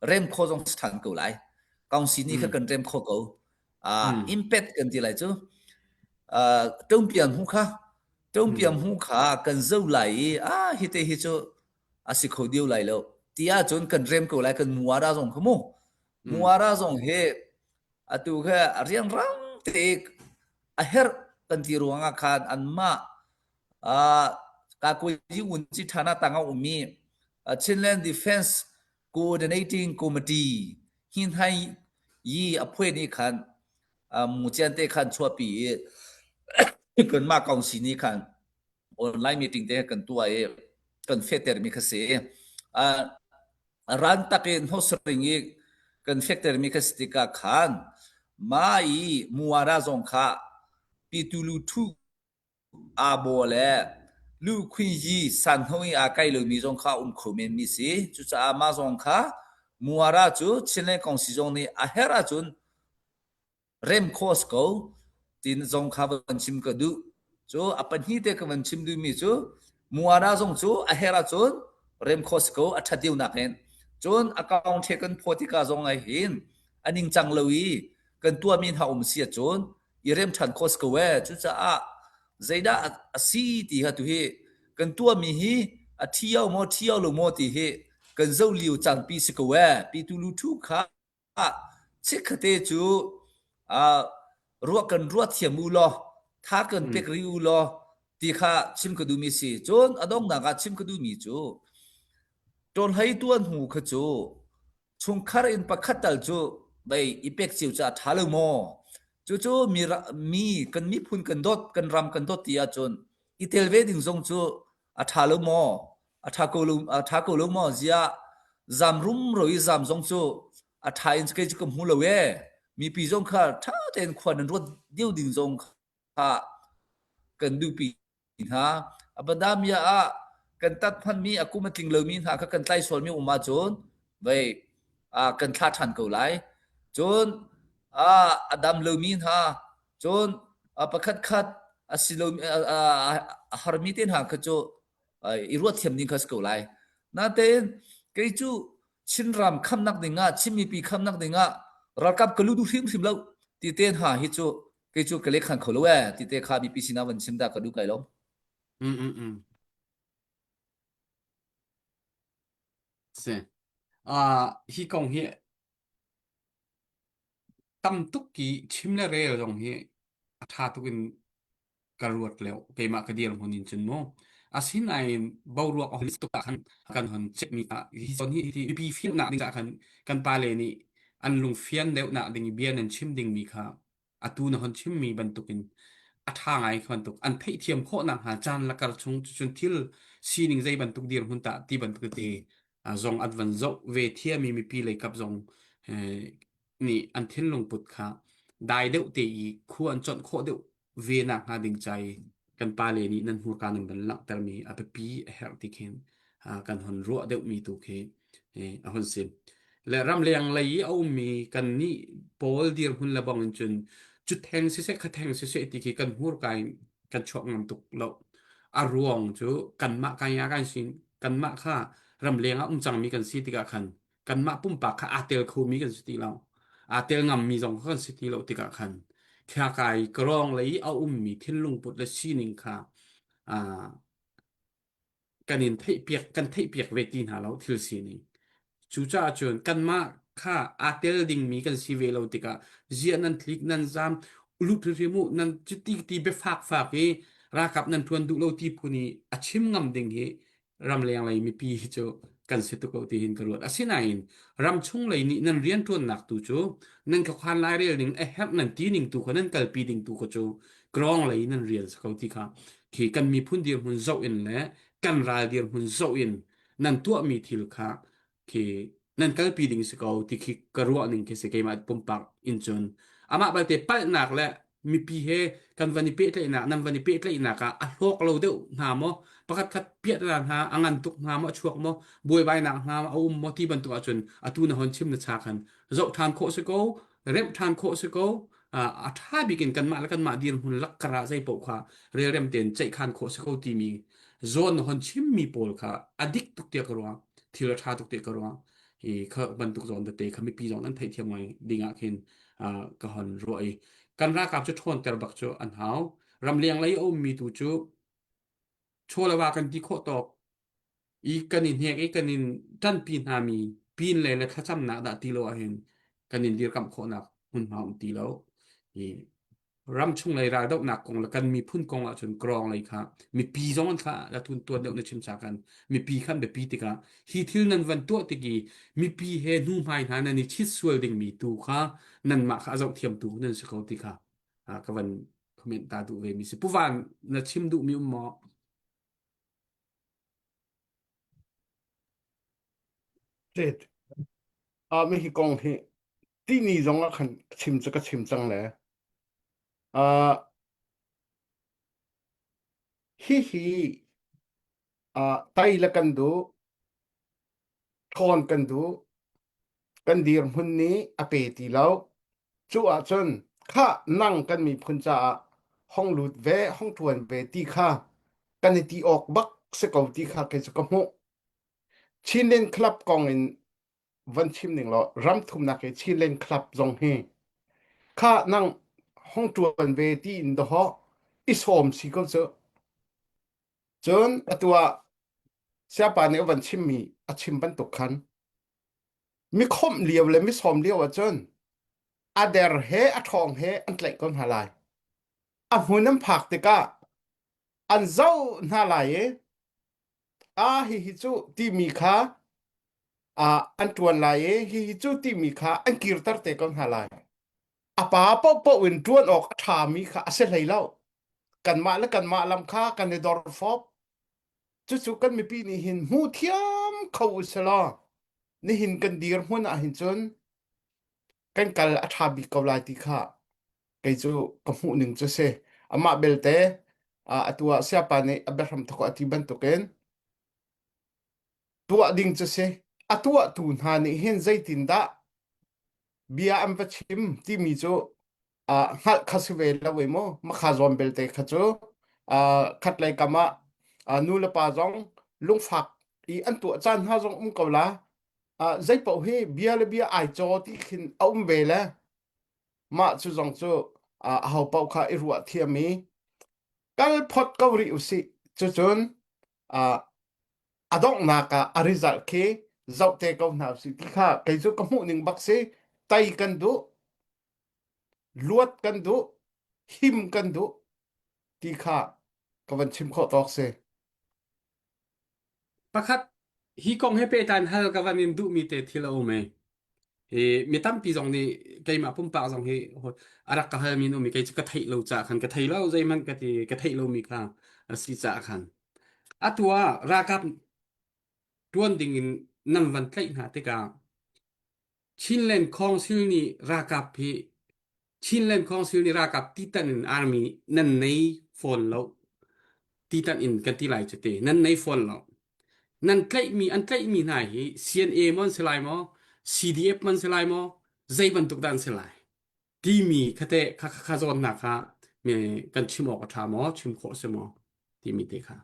rem kho zong si than ko lai kaungsi nih kha Mm. kan rem kho ko uh, Mm. impact kan ti lai cu uh, ṭongpiang hu kha ṭongpiang Mm. hu kha kan zo lai i a hi te hi cu a si kho dio lai lo ti ahcun kan rem ko lai kan muara zong kha mu Mm. muara zong hi atu kha rianrang te a herh kan ti ruangah khan anmah ka un chi thana tanga ummi Chinland Defense Coordinating Committee hin hai yi a phuai ni khan mu chian te khan chuapi i kan mah kaungsi ni khan online meeting te kan tuah i kan fehtermi kha si. Uh, ran tak in hosring i kan fektermi kha si tikah khan ma i muara zong kha pitulu thu abo le lu khui yi san hoi a kai lomi zong kha um kho men mi si. Cucaah ma zong kha muara cu Chinland Kongsi zong nih a her ahcun rem khawh a si ko tin zong kha van chim ka duh. Cu a pahnih te ka van chim duhmi cu muara zong cu a herh ahcun rem khawh si ko a ṭhat deuhnak in. Cun a kaung the kan phaw tikah zong ah hin a ningcang lo i kan tuahmi hna um si ahcun i rem ṭhan khawh si ko ee. Cucaah zeidah a si ti kha tu hi kan tuahmi hi a ṭhio maw ṭhio lo maw ti hi kan zoh lio cangpi si ko ee. Pi tu lu ṭhu kha Chikkhatte cu ruah kan ruah thiam u law tha kan Mm. pek rih u law ti kha chim ka duhmi si. Cun a donghnak ah chim ka duhmi cu ṭawnhlei tuan hnu kha cu chungkhar in pakhat tal cu vei i pek cio cu a ṭha lo maw? Cucu mi, mi kan miphun kan dawt, kan ram kan dawt ti ahcun i tel ve ding zong cu a ṭha lo maw? A ṭha ko lo, a ṭha ko lo maw? Ziah zam rumro i zam zong cu a ṭha in kei cu ka hmu lo ee. Mipi zong kha ṭha tein khua nan ruat deuh ding zong kha kan duhpi hna. Abadamia ah kan tat hmanmi a kum a tling lomi hna kha kan tlai sualmi um ahcun vei kan thlah ṭhan ko lai. Cun a dam lomi hna cun pakhat khat a si lomi a harmi te hna kha cu i ruat thiam ding kha si ko lai. Natein kei cu Chinram khamnak ding ah Chin mipi khamnak ding ah ralkap ka lu duh hrimhrim lo ti te hna hi cu kei cu ka lehkhan kho lo ee ti te kha mipi sinah van chim dah ka duh kai lo. Mm mm mm. Si. Uh, hi kong hi tam tuk ki chim le rel zong hi a tha tuk in ka ruat leo keimah ka dirhmun in cun mu. Asinain boruak a hon tuk ah khan kan hon ceihmi ah hi zawn hi hi mipi fimnak ding ah khan kan pale nih an lungfian deuhnak ding i bia nan chim dingmi kha atu na hon chimmi bantukin a ṭha ngai kha bantuk an theihthiam khawh nakhnga caan la kar chung cucun thil sining zei bantuk dirhmun tah ti bantuk te zong an van zoh ve thiami mipi lei kap zong nih an thinlung put kha dai deuh te i khua an chawnh khawh deuh ve nakhnga ding ca i kan pale nih nan hmurka nan van langhtermi a biapi a herh ti khin kan hon ruah deuhmi tu khi a hun si. Le ramleng lei i a ummi kan nih pawl dirhmun le bang in cun cu theng siseh kha theng siseh ti khi kan hmurka in kan chuak ngam tuk lo. A ruang cu kanmah kai nga kan sin kanmah kha ramleng ah um cangmi kan si tikah khan kanmah pumpak kha aa tel khomi kan si ti lo. Aa tel ngammi zong kha kan si ti lo tikah khan khiakai kawrong lei i a ummi thinlung put le sining kha kan in theihpiak kan theihpiak ve ti hna lo thil sining. Cucaah cun kanmah kha aa tel dingmi kan si ve lo tikah ziah nan tlik nan zam lut hrimhrim u nan cuti ti biafak fak i ralkap nan ṭuan duh lo ti phun i a chim ngam ding hi ramleng lei mipi hi cu kan si tuk ko ti hin ka ruat. Asinain ramchung lei nih nan rianṭuannak tu cu nan khuakhan lairel ning a herh nan ti ning tu kha nan kalpi ding tu kha cu krong lei nan rian si ko ti kha khi kan miphun dirhmun zoh in le kan ral dirhmun zoh in nan tuahmi thil kha khi nan kalpi ding si ko ti khi ka ruah ning khi si keimah pumpak in cun amah balte palhnak le mipi he kan van i pehtlaihnak nan van i pehtlaihnak ah a hlawk lo deuh hna maw pakhat khat piahtana hna a ngan tuk hna maw a chuak maw buaibainak hna a um maw ti bantuk ahcun atu na hon chim na cha khan zoh ṭhan khawh si ko remh ṭhan khawh si ko a ṭha bik in kanmah le kanmah dirhmun lakkar ah zei paoh kha relrem tein ceihkhan khawh si ko timi zawn na hon chimmi pawl kha a dik tuk tiah ka ruah thil a ṭha tuk tiah ka ruah hi kha bantuk zawn tete kha mipi zong an theihthiam ngai ding ah khin ka hon ruah i kan ralkap cu ṭhawnter bak cu an hau ramleng lei a ummi tu cu chaw le va kan ti khawh tawk i kan i hnek i kan in ṭanpi hna mi pin le le thlacamnak dah ti lo ahhin kan in dirkamh khawhnak hmunhma um ti lo i ramchung lei raldohnak kong le kan miphun kong ahcun krawng lei kha mipi zong an thla la thun tuan deuh na chim cha kan mipi khan biapi tikah hi thil nan van tuah tik i mipi he hnu hmai hna nan i chit sual dingmi tu kha nanmah kha a zoh thiam tu nan si ko ti kha ka van comment ta duh ve mi si puvan na chim duh mi um maw Tet. Ah mi hi kong hi tini zong ah khan chim cu ka chim cang le. Ah hihi ah tai le kan duh, ṭhawn kan duh, kan dirhmun nih a pe ti lo. Cu ahcun khah nang kan miphun caah hong lut ve, hong ṭuan ve ti kha kan i ti awk bak si ko ti kha kei cu ka hmuh. Chinland Club kong in van chim ning law ram thumnak i Chinland Club zong hi kha nang hong ṭuan ve ti in dawh i sawm si ko cu. Cun atu ah siapa nih a van chimmi a chim bantuk khan mi khawmh lio le mi sawm lio ahcun a der he a ṭhawng he an tlaih ko hna lai. A hmun an phak tikah an zoh hna lai i a hihi cu timi kha ah an ṭuan lai i hihi cu timi kha an kirter te ko hna lai. A pa paohpaoh in ṭuan awk a ṭhami kha a si hlei lo. Kanmah le kanmah lam kha kan i dorfawp. Cucu kan mipi nih hin hmu thiam kho u selaw nihin kan dirhmun ah hin cun kan kal a ṭha bik ko lai ti kha kei cu ka hmuh ning cu si. Amah belte atu ah siapa nih a biahram thawk a ti bantukin tuah ding cu si. A tuahtu hna nih hin zeitindah bia an va chim timi cu uh, hngalh kha si ve lo i mu makha zawn belte kha cu uh, khatlei kam ah uh, nu le pa zong lungfak i an tuah caan hna zong um ko la uh, zei paoh hi bia le bia ai caw ti khin a um ve le mah cu zong cu uh, aho paoh kha i ruah thiam i kal phot ko rih usih cucun uh, a donghnak ah a result khi zoh te ko hna usih ti kha kei cu ka hmuh ning bak si tai kan duh luat kan duh him kan duh ti kha ka van chim khawh tawk si. Pakhat hi kong he pehtlai in hal ka van in duhmi te thil a um i hi mi tampi zong nih keimah pumpak zong hi a rak ka halmi an um i kei cu ka theih lo caah khan ka thei lo zeihmanh ka ti ka theih lomi kha a si caah khan atu ah ralkap ṭuan ding in nan van tlaih hna tikah Chinland Council nih ralkap hi Chinland Council nih ralkap titan in army nan nei fawn lo. Titan in kan ti lai cu te nan nei fawn lo. Nan tlaihmi an tlaihmi hna hi CNA mon si lai maw CDF man si lai maw zei bantuk dah an si lai timi khate kha kha zawnnak kha me kan chim awk a ṭha maw chim khawh si maw timi te kha.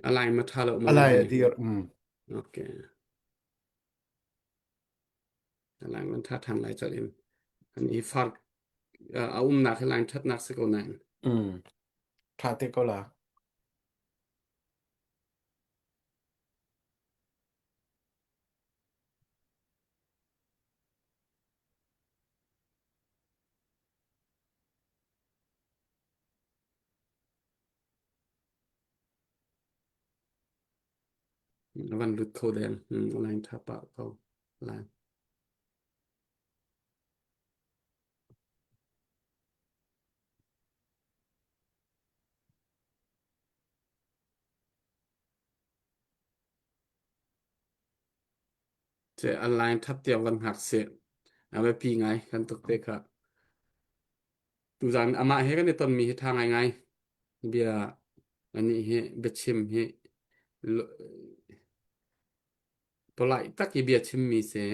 A lai ma ṭha lo ma A lai hi. a dir. Mm. Okay. A lai man ṭha ṭhan lai colh in. An i far a umnak hi line ṭhatnak si ko nain. Mm. Ṭha te ko la. A van lut kho deng. A line ṭha pah ko. Line. Ce an line ṭhat tiang van hngak sih. A biapi ngai kan tuk te kha. Tuzaan amah he kan i tonmi hi ṭha ngaingai. Bia anih hi biachim hi polite tak i bia chimmi si.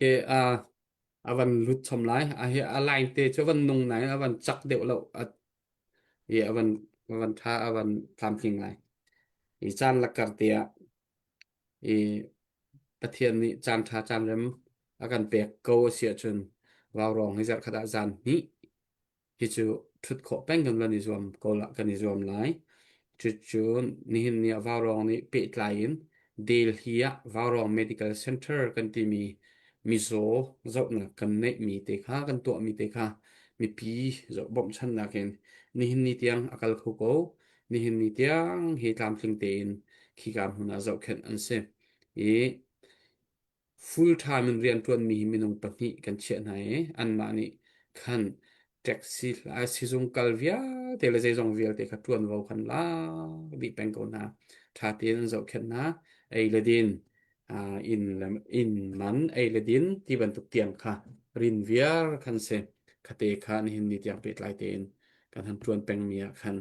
Ke a a van lut chom lai. A hi a line te cu a van nung nai a van cak deuh lo. A i a van a van tha a van tlamtling lai. I caan lakar te ah i Pathian nih caan ṭha caan rem a kan pek ko a si ahcun vaurawng hi zarhkhat ah zan hnih hi cu ṭhut khawh peng kan van i zuam ko la kan i zuam lai. Cucu nihin ni ah Vaurawng nih pehtlai in Delhi ah Vaurawng Medical Center kan timi mizaw zohnak kan neihmi te kha kan tuahmi te kha mipi zoh bawmhchannak in nihin ni tiang a kal kho ko. Nihin ni tiang hi tlamtling tein khika hmun ah zohkhenh an si. I Full time in rianṭuanmi hi minung pahnih kan chiah hna i anmah nih khan taxi sizung kal vialte le zeizong vialte kha ṭuanvo khan lak dih peng ko hna. Ṭha tein an zohkhenh hna. Ei le din, inn le inn man ei le din ti bantuk tiang kha rin viar khan si. Khate kha nihin ni tiang pehtlai tein kan han ṭuan pengmi ah khan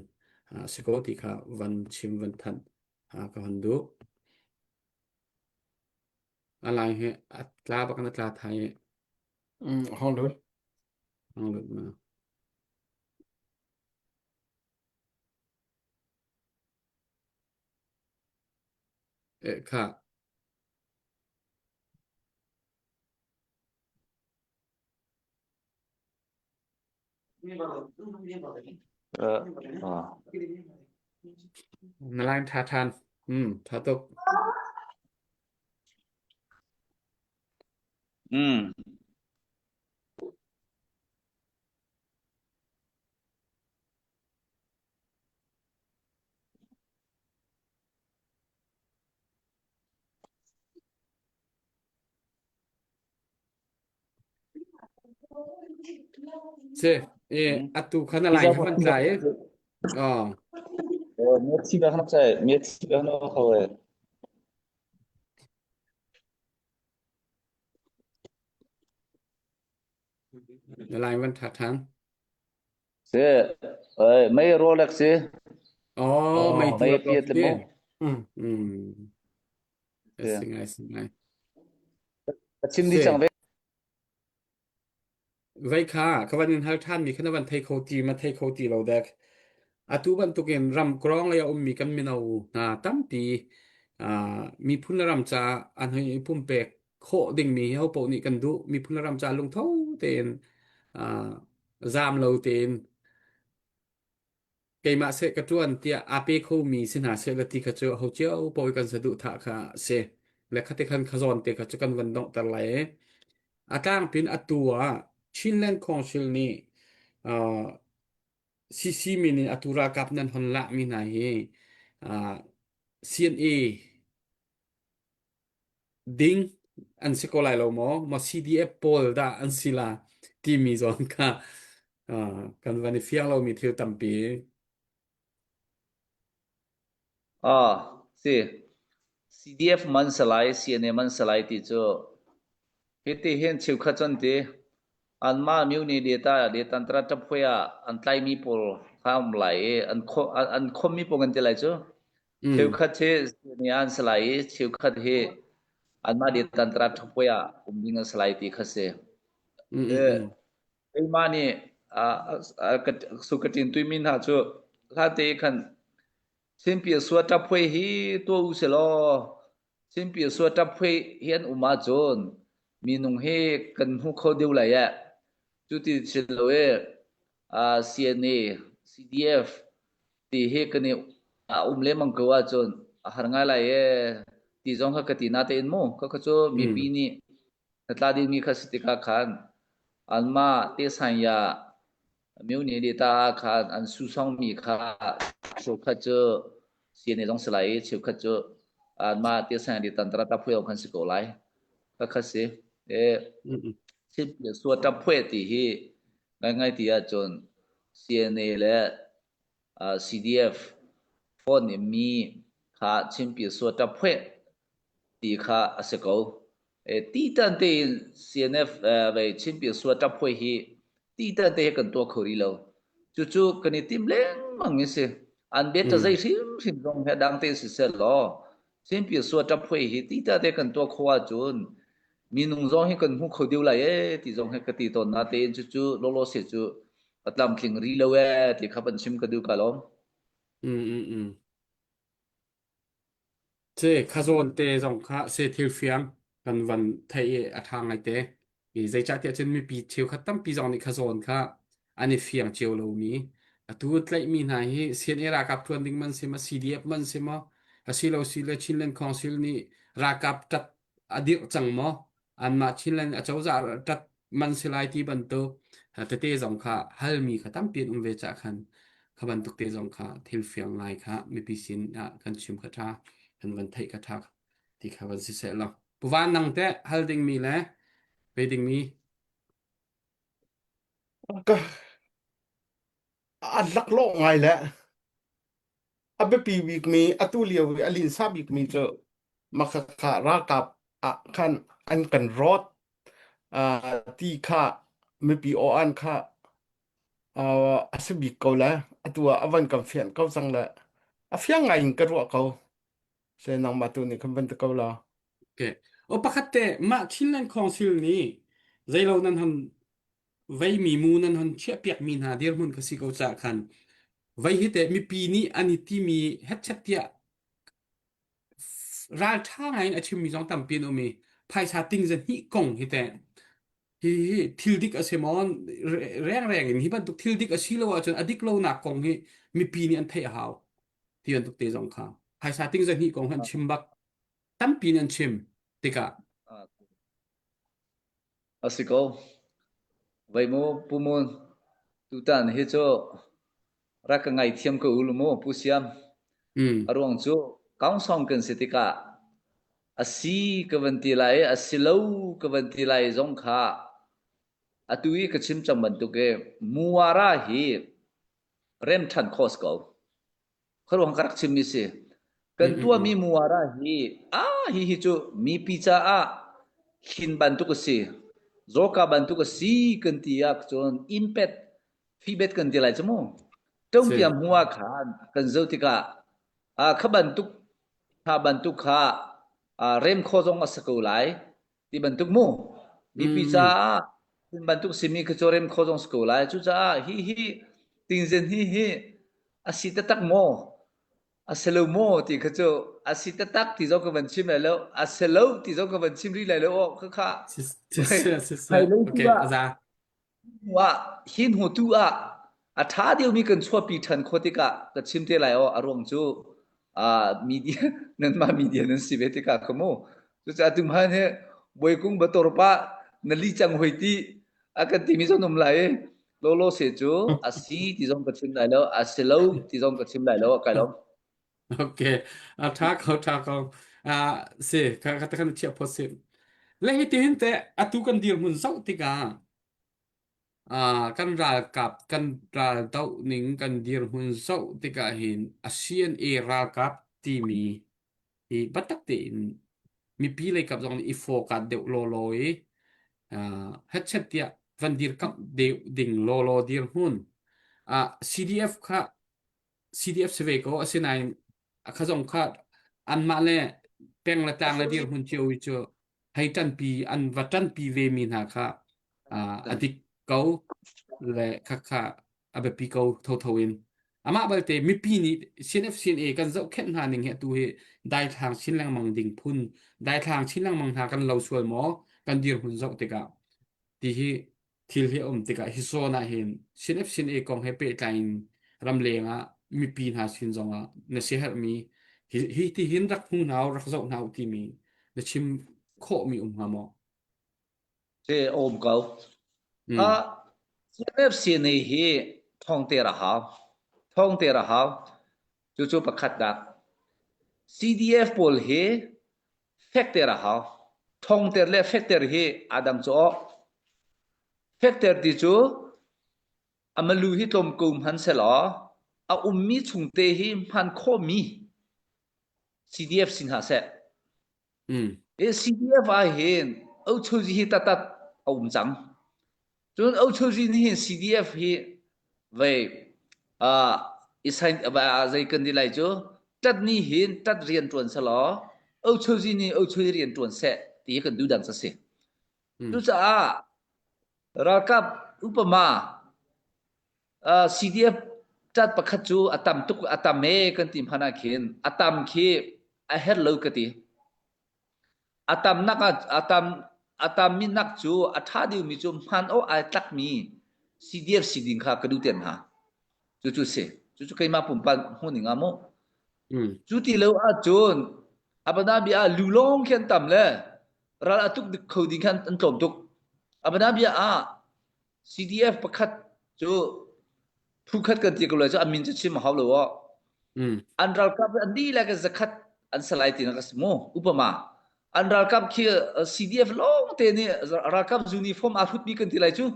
si ko ti kha van chim van thanh ka hon duh. A lai hi a tla bak in a tla thai i Mm, hong lut. hang lut ma. Eh kha Na line ṭha ṭhan. Hmm, ṭha tuk. Mm. Si, i atu kha na line kha van tlai i. Oh. Na line van ṭha ṭhan. Si, mei Rolex si. Oh, mei tu Mei rak piat le ti. mu. Mm. Mm. Si ngai, si ngai. Ka chim dih Si. cang ve. Vei kha, ka van in hal ṭhan mi kha na van thei kho ti ma thei kho ti lo dek. Atu bantukin ram krawng lei a ummi kan mino hna tampi ah, miphun le ram caah an hei i pumpek khawh dingmi hi hopaoh nih kan duh. Miphun le ram caah lungtho tein ah, zaam lo tein keimah seh ka ṭuan tiah aa pe khomi si hna seh ti kha cu ho cio paoh i kan saduhthah kha a si. Le khati khan khazawn te kha cu kan van donghter lai i a tlangpin atu ah Chinland Council nih uh, CC min in atu ralkap nan hon lakmi hna hi uh, CNA ding an si ko lai lo maw? Maw CDF pawl dah an si la timi zawn kha uh, kan van i fiang lomi thil tampi. Ah, si. CDF man salai, CNA man salai ti cu hiti hin cheukhat cun ti anmah myone data detantra ṭaphui ah an tlaimi pawl kha um lai i an an khommi pawl kan ti lai cu. Mm. Cheukhat hi CNA an si lai i cheukhat hi anmah detantra ṭaphui ah um ding an si lai ti kha si. Mm, mm, mm. Keimah nih su ka ṭin tuimi hna cu hlate khan Chinpi sua ṭaphui hi tuah u silaw Chinpi sua ṭaphui hi an um ahcun minung hi kan hmu kho deuh lai eh. Cu ti si lo i CNA, CDF ti hi kan i a um lengmang ko ahcun a har ngai lai ee ti zong kha ka ti natein mu khakha cu mipi Mm. nih Hlatla dingmi kha si tikah khan anmah tesanya myone data ah khan an susongmi kha cheukhat cu CNA zong si lai i cheukhat cu anmah tesanya di tantara taphui khan si ko lai. Khakha si. E Mm. sua taphui ti hi ngaingai ti ahcun CNA le CDF phone in mi kha Chinpi sua taphui ti kha a si ko. Titan tein CNF vei Chinpil sua ṭaphuai hi titan te he kan tuah kho rih lo. Cucu kan i tim lengmang mi si. An bet Mm. zei hrimhrim zong he dang te siseh law Chinpil sua ṭaphuai hi titan te kan tuah kho ahcun minung zong hi kan hmu kho deuh lai ee ti zong hi ka ti tawn na tein cucu lawlaw se cu a tlamtling rih lo ee ti kha van chim ka duh ka lawm. Mm, mm, mm. Ce khazawn te zong kha se thil fiang kan van theih i a ṭha ngaite. I zeicahtiah cun mipi cheukhat tampi zong nih khazawn kha an i fiang cio lomi. Atu tlaihmi hna hi CNA ralkap ṭuan ding man si maw, CDF man si maw, asilo sile Chinland Council nih ralkap ṭat a dirh cang maw? Anmah Chinland acozah ṭat man si lai ti bantuk tete zong kha halmi kha tampi an um ve cah khan kha bantuk te zong kha thil fiang ngai kha mipi sin ah kan chim kha ṭha kan van theih kha ṭha ti kha van si seh law puvan nang teh hal dingmi le pe dingmi Ka a laklawh ngai le a biapi bikmi atu lio i a linsa bikmi cu makhakha ralkap ah khan an kan rawt uh, ti kha mipi aw an kha uh, a si bik ko le atu ah a van kan fian ko cang le a fiang ngai in ka ruah ko se nangmah tu nih khan van ti ko la Okay. O pakhat te mah Chinland Council nih zeilo nan han veimi mu nan hon chiahpiakmi hna dirhmun ka si ko caah khan vei hi teh mipi nih an i timi hetchet tiah ralṭha ngai in a chimmi zong tampi an um i phaisa ting zahnih kong hi teh hi hi thil dik a si maw rengreng in hi bantuk thil dik a si lo ahcun a dik lonak kong hi mipi nih an theih a hau ti bantuk te zong kha phaisa ting zahnih kong han chim bak tampi in an chim tikah A si ko. Vei mu Pu Mun, tutan hi cu rak ka ngaithiam ko u mu Pu Siam. Mm. A ruang cu kaungsong kan si tikah a si ka van ti lai i a si lo ka van ti lai zong kha atu i ka chim cang bantuk i muara hi rem ṭhan khawh si ko. Khuaruang ka rak chimmi si. Kan Mm, mm, tuahmi mm. muara hi a hi hi cu mipi caah thlin bantuk a si. Zawka bantuk a si kan ti ah cun impet fibet kan ti lai cu mu. Si. Ṭongpia hmu ah khan kan zoh tikah a kha bantuk kha bantuk kha rem kho zong a si ko lai ti bantuk mu. Mipi Mm, mm. caah tin bantuk simi khi cu rem kho zong si ko lai. Cucaah hi hi tingzen hi hi. A si taktak maw? A si lo maw ti kha cu a si taktak ti zong ka van chim lai lo. A si lo ti zong ka van chim rih lai lo. Aw khakha. Siseh, siseh. Okay, a za. Ah hi hnu tu ah a ṭha deuhmi kan chuahpi ṭhan khawh tikah ka chim te lai aw a ruang cu uh, media nanmah media nan si ve tikah kha mu cucaah tumhan hi Bawikung bator pa na li cang hoi ti a kan timi zong um lai i lolo se cu a si ti zong ka chim lai lo a si lo ti zong ka chim lai lo kai lom Okay, a ṭha ko ṭha ko. Ah, si kha kha khan chiah phot si. Le hi tin te atu kan dirhmun zoh tikah ah kan ralkap kan ral doh ning kan dirhmun zoh tikah hin a CNA ralkap timi hi biatak tein mipi lei kap zong nih i focus deuh lawlaw i ah hetchet tiah van dirkamh deuh ding lawlaw dirhmun ah CDF kha CDF si ve ko asinain a kha zong kha anmah le peng le tlang le dirhmun cio i cu hei ṭanpi an va ṭanpi ve mi hna kha a dik ko le khakha a biapi ko thotho in amah balte mipi nih CNF CNA kan zohkhenh hna ning hi atu hi daithlang chin lengmang ding phun daithlang chin lengmang hna kan lo sual maw kan dirhmun zoh tikah ti hi thil hi a um tikah hi zawn ah hin CNF CNA kong he pehtlai in ramleng ah mipi hna sin zongah na siaherhmi hi, hi ti hin rak hmu hna rak zoh hna u timi na chim khawhmi um hnga maw? Si um ko. Mm. Uh, CNF CNA hi thongte ra hau. Thongte ra hau. Cucu pakhat dak. CDF pawl hi Fekter a hau. Thongter le fekter hi aa dang cu aw. Fekter ti cu a malu hi tlawm ko hmanh selaw a ummi chungte hi hman khawhmi CDF si hna seh. Mm. I CDF ah hin Ochozi hi tatat a um cang. Cun Ochozi nih hin CDF hi vei uh, i sign zei kan ti lai cu tat nih hin tat rian ṭuan selaw Ochozi nih Ochozi rian ṭuan seh ti hi kan duh dang si. Mm. Cucaah ralkap upama uh, CDF tat pakhat cu a tam tuk a tam e kan ti hmanh ah khin a tam khi a herh lo ka ti. A tamnak ah a tam a tammi nak cu a ṭha deuhmi cu hman awk ai tlakmi CDF si ding kha ka duh ter hna. Cucu si. Cucu keimah pumpak hmuhning ah mu. Mm. Cu ti lo ahcun abana bia ah lu lawng khi an tam le ral a tuk kho ding khan an tlawm tuk. Abana bia ah CDF pakhat cu phu khat kan ti ko lai cu an min cu chim a hau lo aw. Mm. An ralkap an dihlak in zakhat an salai ti nak a si mu upama. An ralkap khi CDF lawng te nih ralkap uniform aa hrutmi kan ti lai cu.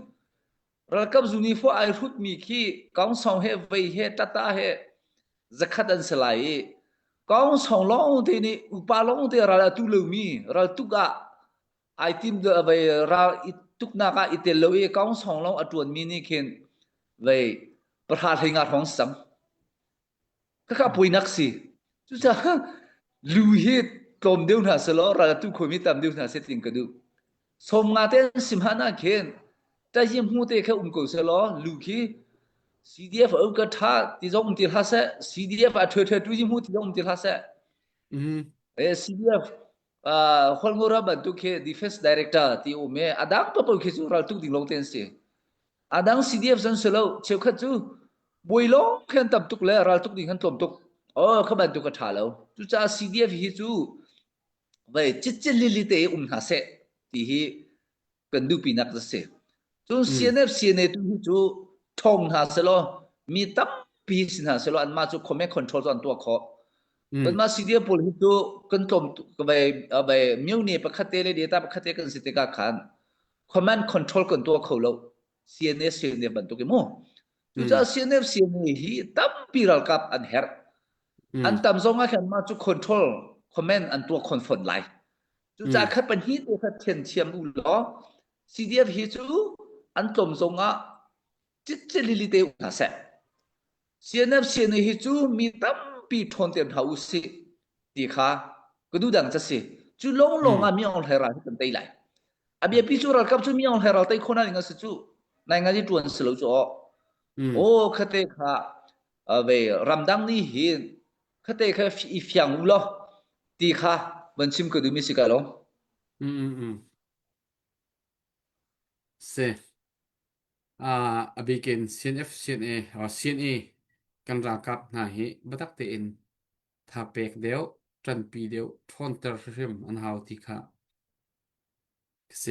Ralkap uniform ai hrutmi khi kaungsong he vei he tata he zakhat an si lai i kaungsong lawng te nih upa lawng te ral a tu lomi ral tuk ah ai tim vei ral i tuknak ah i tel lo i kaungsong lawng a ṭuanmi nih khin vei pahra hlei nga hrawng sam khakha puinak si cucaah lu hi tlawm deuh hna selaw ral tu khomi tam deuh hna seh tin ka duh som nga te an sim han ah khin tahi hmu te kha um ko selaw lu khi CDF a ka tha ti zong um ti hlah seh CDF a thwe thwe tu hi hmu ti zong um ti hlah seh Mm. eh CDF Hualngo ram bantuk khi defense director ti um i a dang paoh khi cu ral tuk ding lawng te an si. A dang CDF zan si lo cheukhat cu buai lawng khi an tam tuk le ral tuk ding an tlawm tuk. Oh kha bantuk a ṭha lo. Cucaah CDF hi cu vei citcit lili te um hna seh ti hi kan duhpinak a si. Cun CNF CNA tu hi cu ṭhawng hna selaw mi tampi si hna selaw anmah cu command control cu an tuah khawh. Kanmah CDF pawl hi cu kan tlawm vai vai myone pakhat te le data pakhat te kan si tikah khan command control kan tuah kho lo. CNA CNA bantuk i mu. Cucaah CNF CNA hi tampi ralkap an herh. An tam zong ah khan mah cu control command an tuah khon fawn lai. Cucaah khat pahnih te kha thian thiam u law CDF hi cu an tlawm zong ah citcilili te hna seh. CNF CNA hi cu mi tampi ṭhawn ter hna u sih ti kha ka duh dang ca si. Cu lawnglawng ah mi Aung Hlaing ral hi kan tei lai. A biapi cu ralkap cu mi Aung Hlaing ral tei khawh na ding a si cu. Nai ngai ṭuan si lo cu aw. Aw khate kha. Ve ramdang nih hin khate kha i fiang u law ti kha van chim ka duhmi si ka lo. Mm mm mm. Si. Uh, a bikin CNF CNA or CNA kan ralkap hna hi biatak tein tha pek deuh, ṭanpi deuh, ṭhawnter hrimhrim an hau ti kha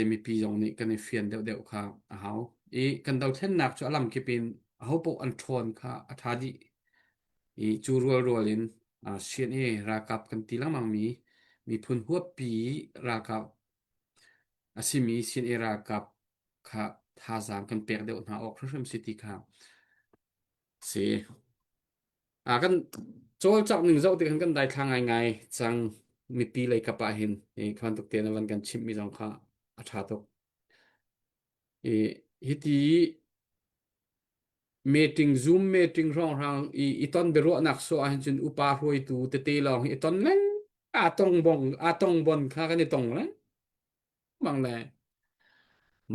mipi zong nih kan i fian deuhdeuh kha a hau. I kan dothlennak cu a lamkip in ahopaoh an ṭhawn kha a ṭha dih. I cu rualrual in CNA ralkap kan ti lengmangmi miphun huappi ralkap a simi CNA ralkap kha thazaang kan pek deuh hna awk hrimhrim si ti kha si. A kan cawlcangh ning zoh tik hin kan daithla ngaingai cang mipi lei kap ah hin i kha bantuk te na van kan chimhmi zong kha a ṭha tuk. I hiti meeting Zoom meeting hrawnghrang i i ton biaruahnak sawh ahhin cun upa hruaitu tete lawng hi i ton leng aa tong bong aa tong bon kha kan i tong leng mang le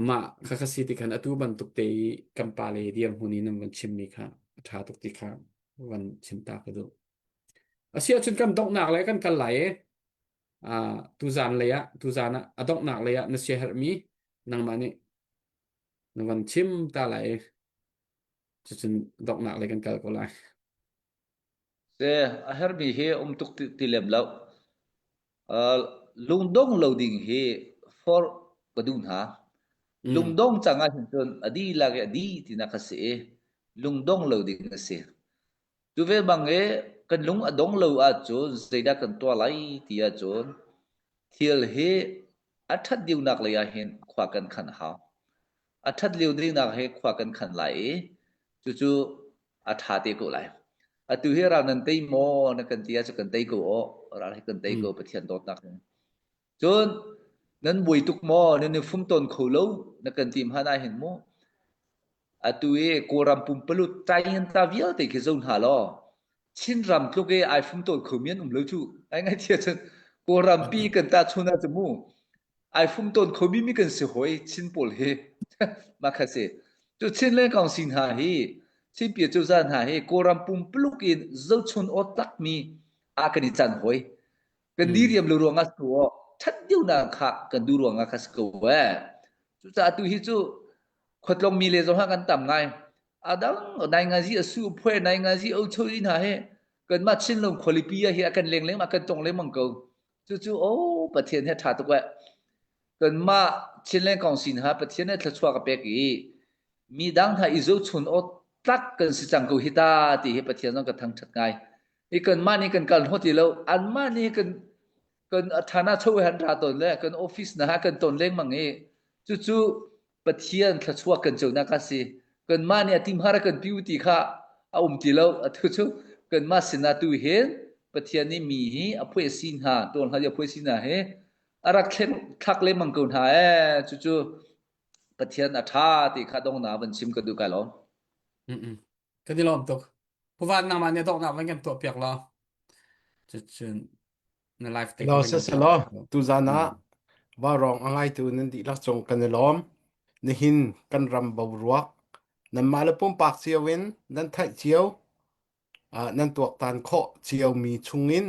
mah kha kha si ti khan atu bantuk te i kan pale dirhmun in nan van chimmi kha a ṭha tuk ti kha van chim ta ka duh. A si ahcun kan donghnak le kan kal lai i uh, tuzan lei ah tuzan ah a donghnak lei ah na siaherhmi nangmah nih na van chim ta lai i cucun donghnak lei kan kal ko lai. Se a hermi hi um tuk ti, ti lem lo. Uh, lungdong lo ding hi for ka duh hna. Mm. Lungdong cang ah hin cun a dihlak i a di tinak a si i lungdong lo ding a si. Cu ve bang i kan lung a dong lo ahcun zeidah kan tuah lai ti ahcun thil hi a ṭhat deuhnak lei ah hin khua kan khan a hau. A ṭhat lio dingnak hi khua kan khan lai i cucu a ṭha te ko lai. Atu hi ral nan tei maw na kan ti ahcun kan tei ko aw. Ral hi kan tei Mm. ko Pathian dawtnak in. Cun nan buai tuk maw nan i fum tawn kho lo na kan ti hmanh ah hin mu atu i Kawlram pumpaluk tainta vialte khi zo hna law Chinram tluk i ai fum tawn khomi an um lo cu. Ai ngai thia cun Kawlram pi kan ta chun ah cu mu ai fum tawn khomi mi kan si hoi Chin pawl hi mah kha si. Cu Chin le Kawngsi hna hi Chin pi cozah hna hi Kawlram pumpaluk in zochun aw takmi ah kan i can hoi. Kan Mm. diriam lo ruangah si ko ṭhat deuhnak kha kan duh ruangah kha si ko eh. Cucaah tu hi cu khuatlong mi le zong ha kan tam ngai. Adang nai ngazi a su phuai nai ngazi o choi hna he kanmah Chinlung khualipi ah hi a kan leng leng a kan tong lengmang ko. Cucu o Pathian he ṭha tuk eh. Kanmah Chinland Council hna Pathian nih thluachuah ka pek i mi dang hna i zohchun aw tlak kan si cang ko hi ta ti hi Pathian zong ka thangṭhat ngai. I kanmah nih kan kal hnawh ti lo, anmah nih kan kan thana cho han ra tawn le kan office na kan ton lengmang i cucu Pathian thluachuah kan conak a si. Kanmah nih a timhar kan piu ti kha a um ti lo. Atu cu kanmah sinah tu hin Pathian nih mi hi a phuai si hna, tuan hna a phuai si hna hi a rak thlak lengmang ko hna ee cucu Pathian a ṭha ti kha dongnak van chim ka duh kai lawm. Mm-mm. Kan i lawm tuk. Puvan nangmah nih donghnak van kan tuah piak law. Cucun na live te Lo kha van se kan se tuah lo piak law. tuzan Mm. ah vaurawng a ngaitu nan dihlak cung kan i lawm. Nihin kan ram boruak nanmah le pumpak cio in nan theih cio nan tuaktan khawh ciomi chungin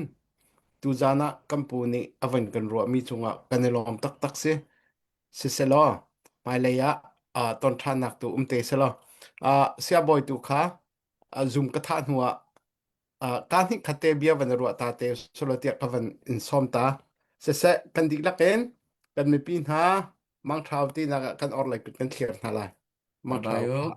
tuzan ah kan pu nih a van kan ruahmi cungah kan i lawm taktak si. Siselaw hmailei ah ton ṭhannak tu um te selaw siabawi tu kha Zoom ka thah hnu ah ka hnih khat te bia van ruah ta te selaw tiah ka van in sawm ta. Siseh kan dihlak in kan mipi hna mangṭhau tinak ah kan orhlei kut kan thlir hna lai. Bye Mangṭhau. bye.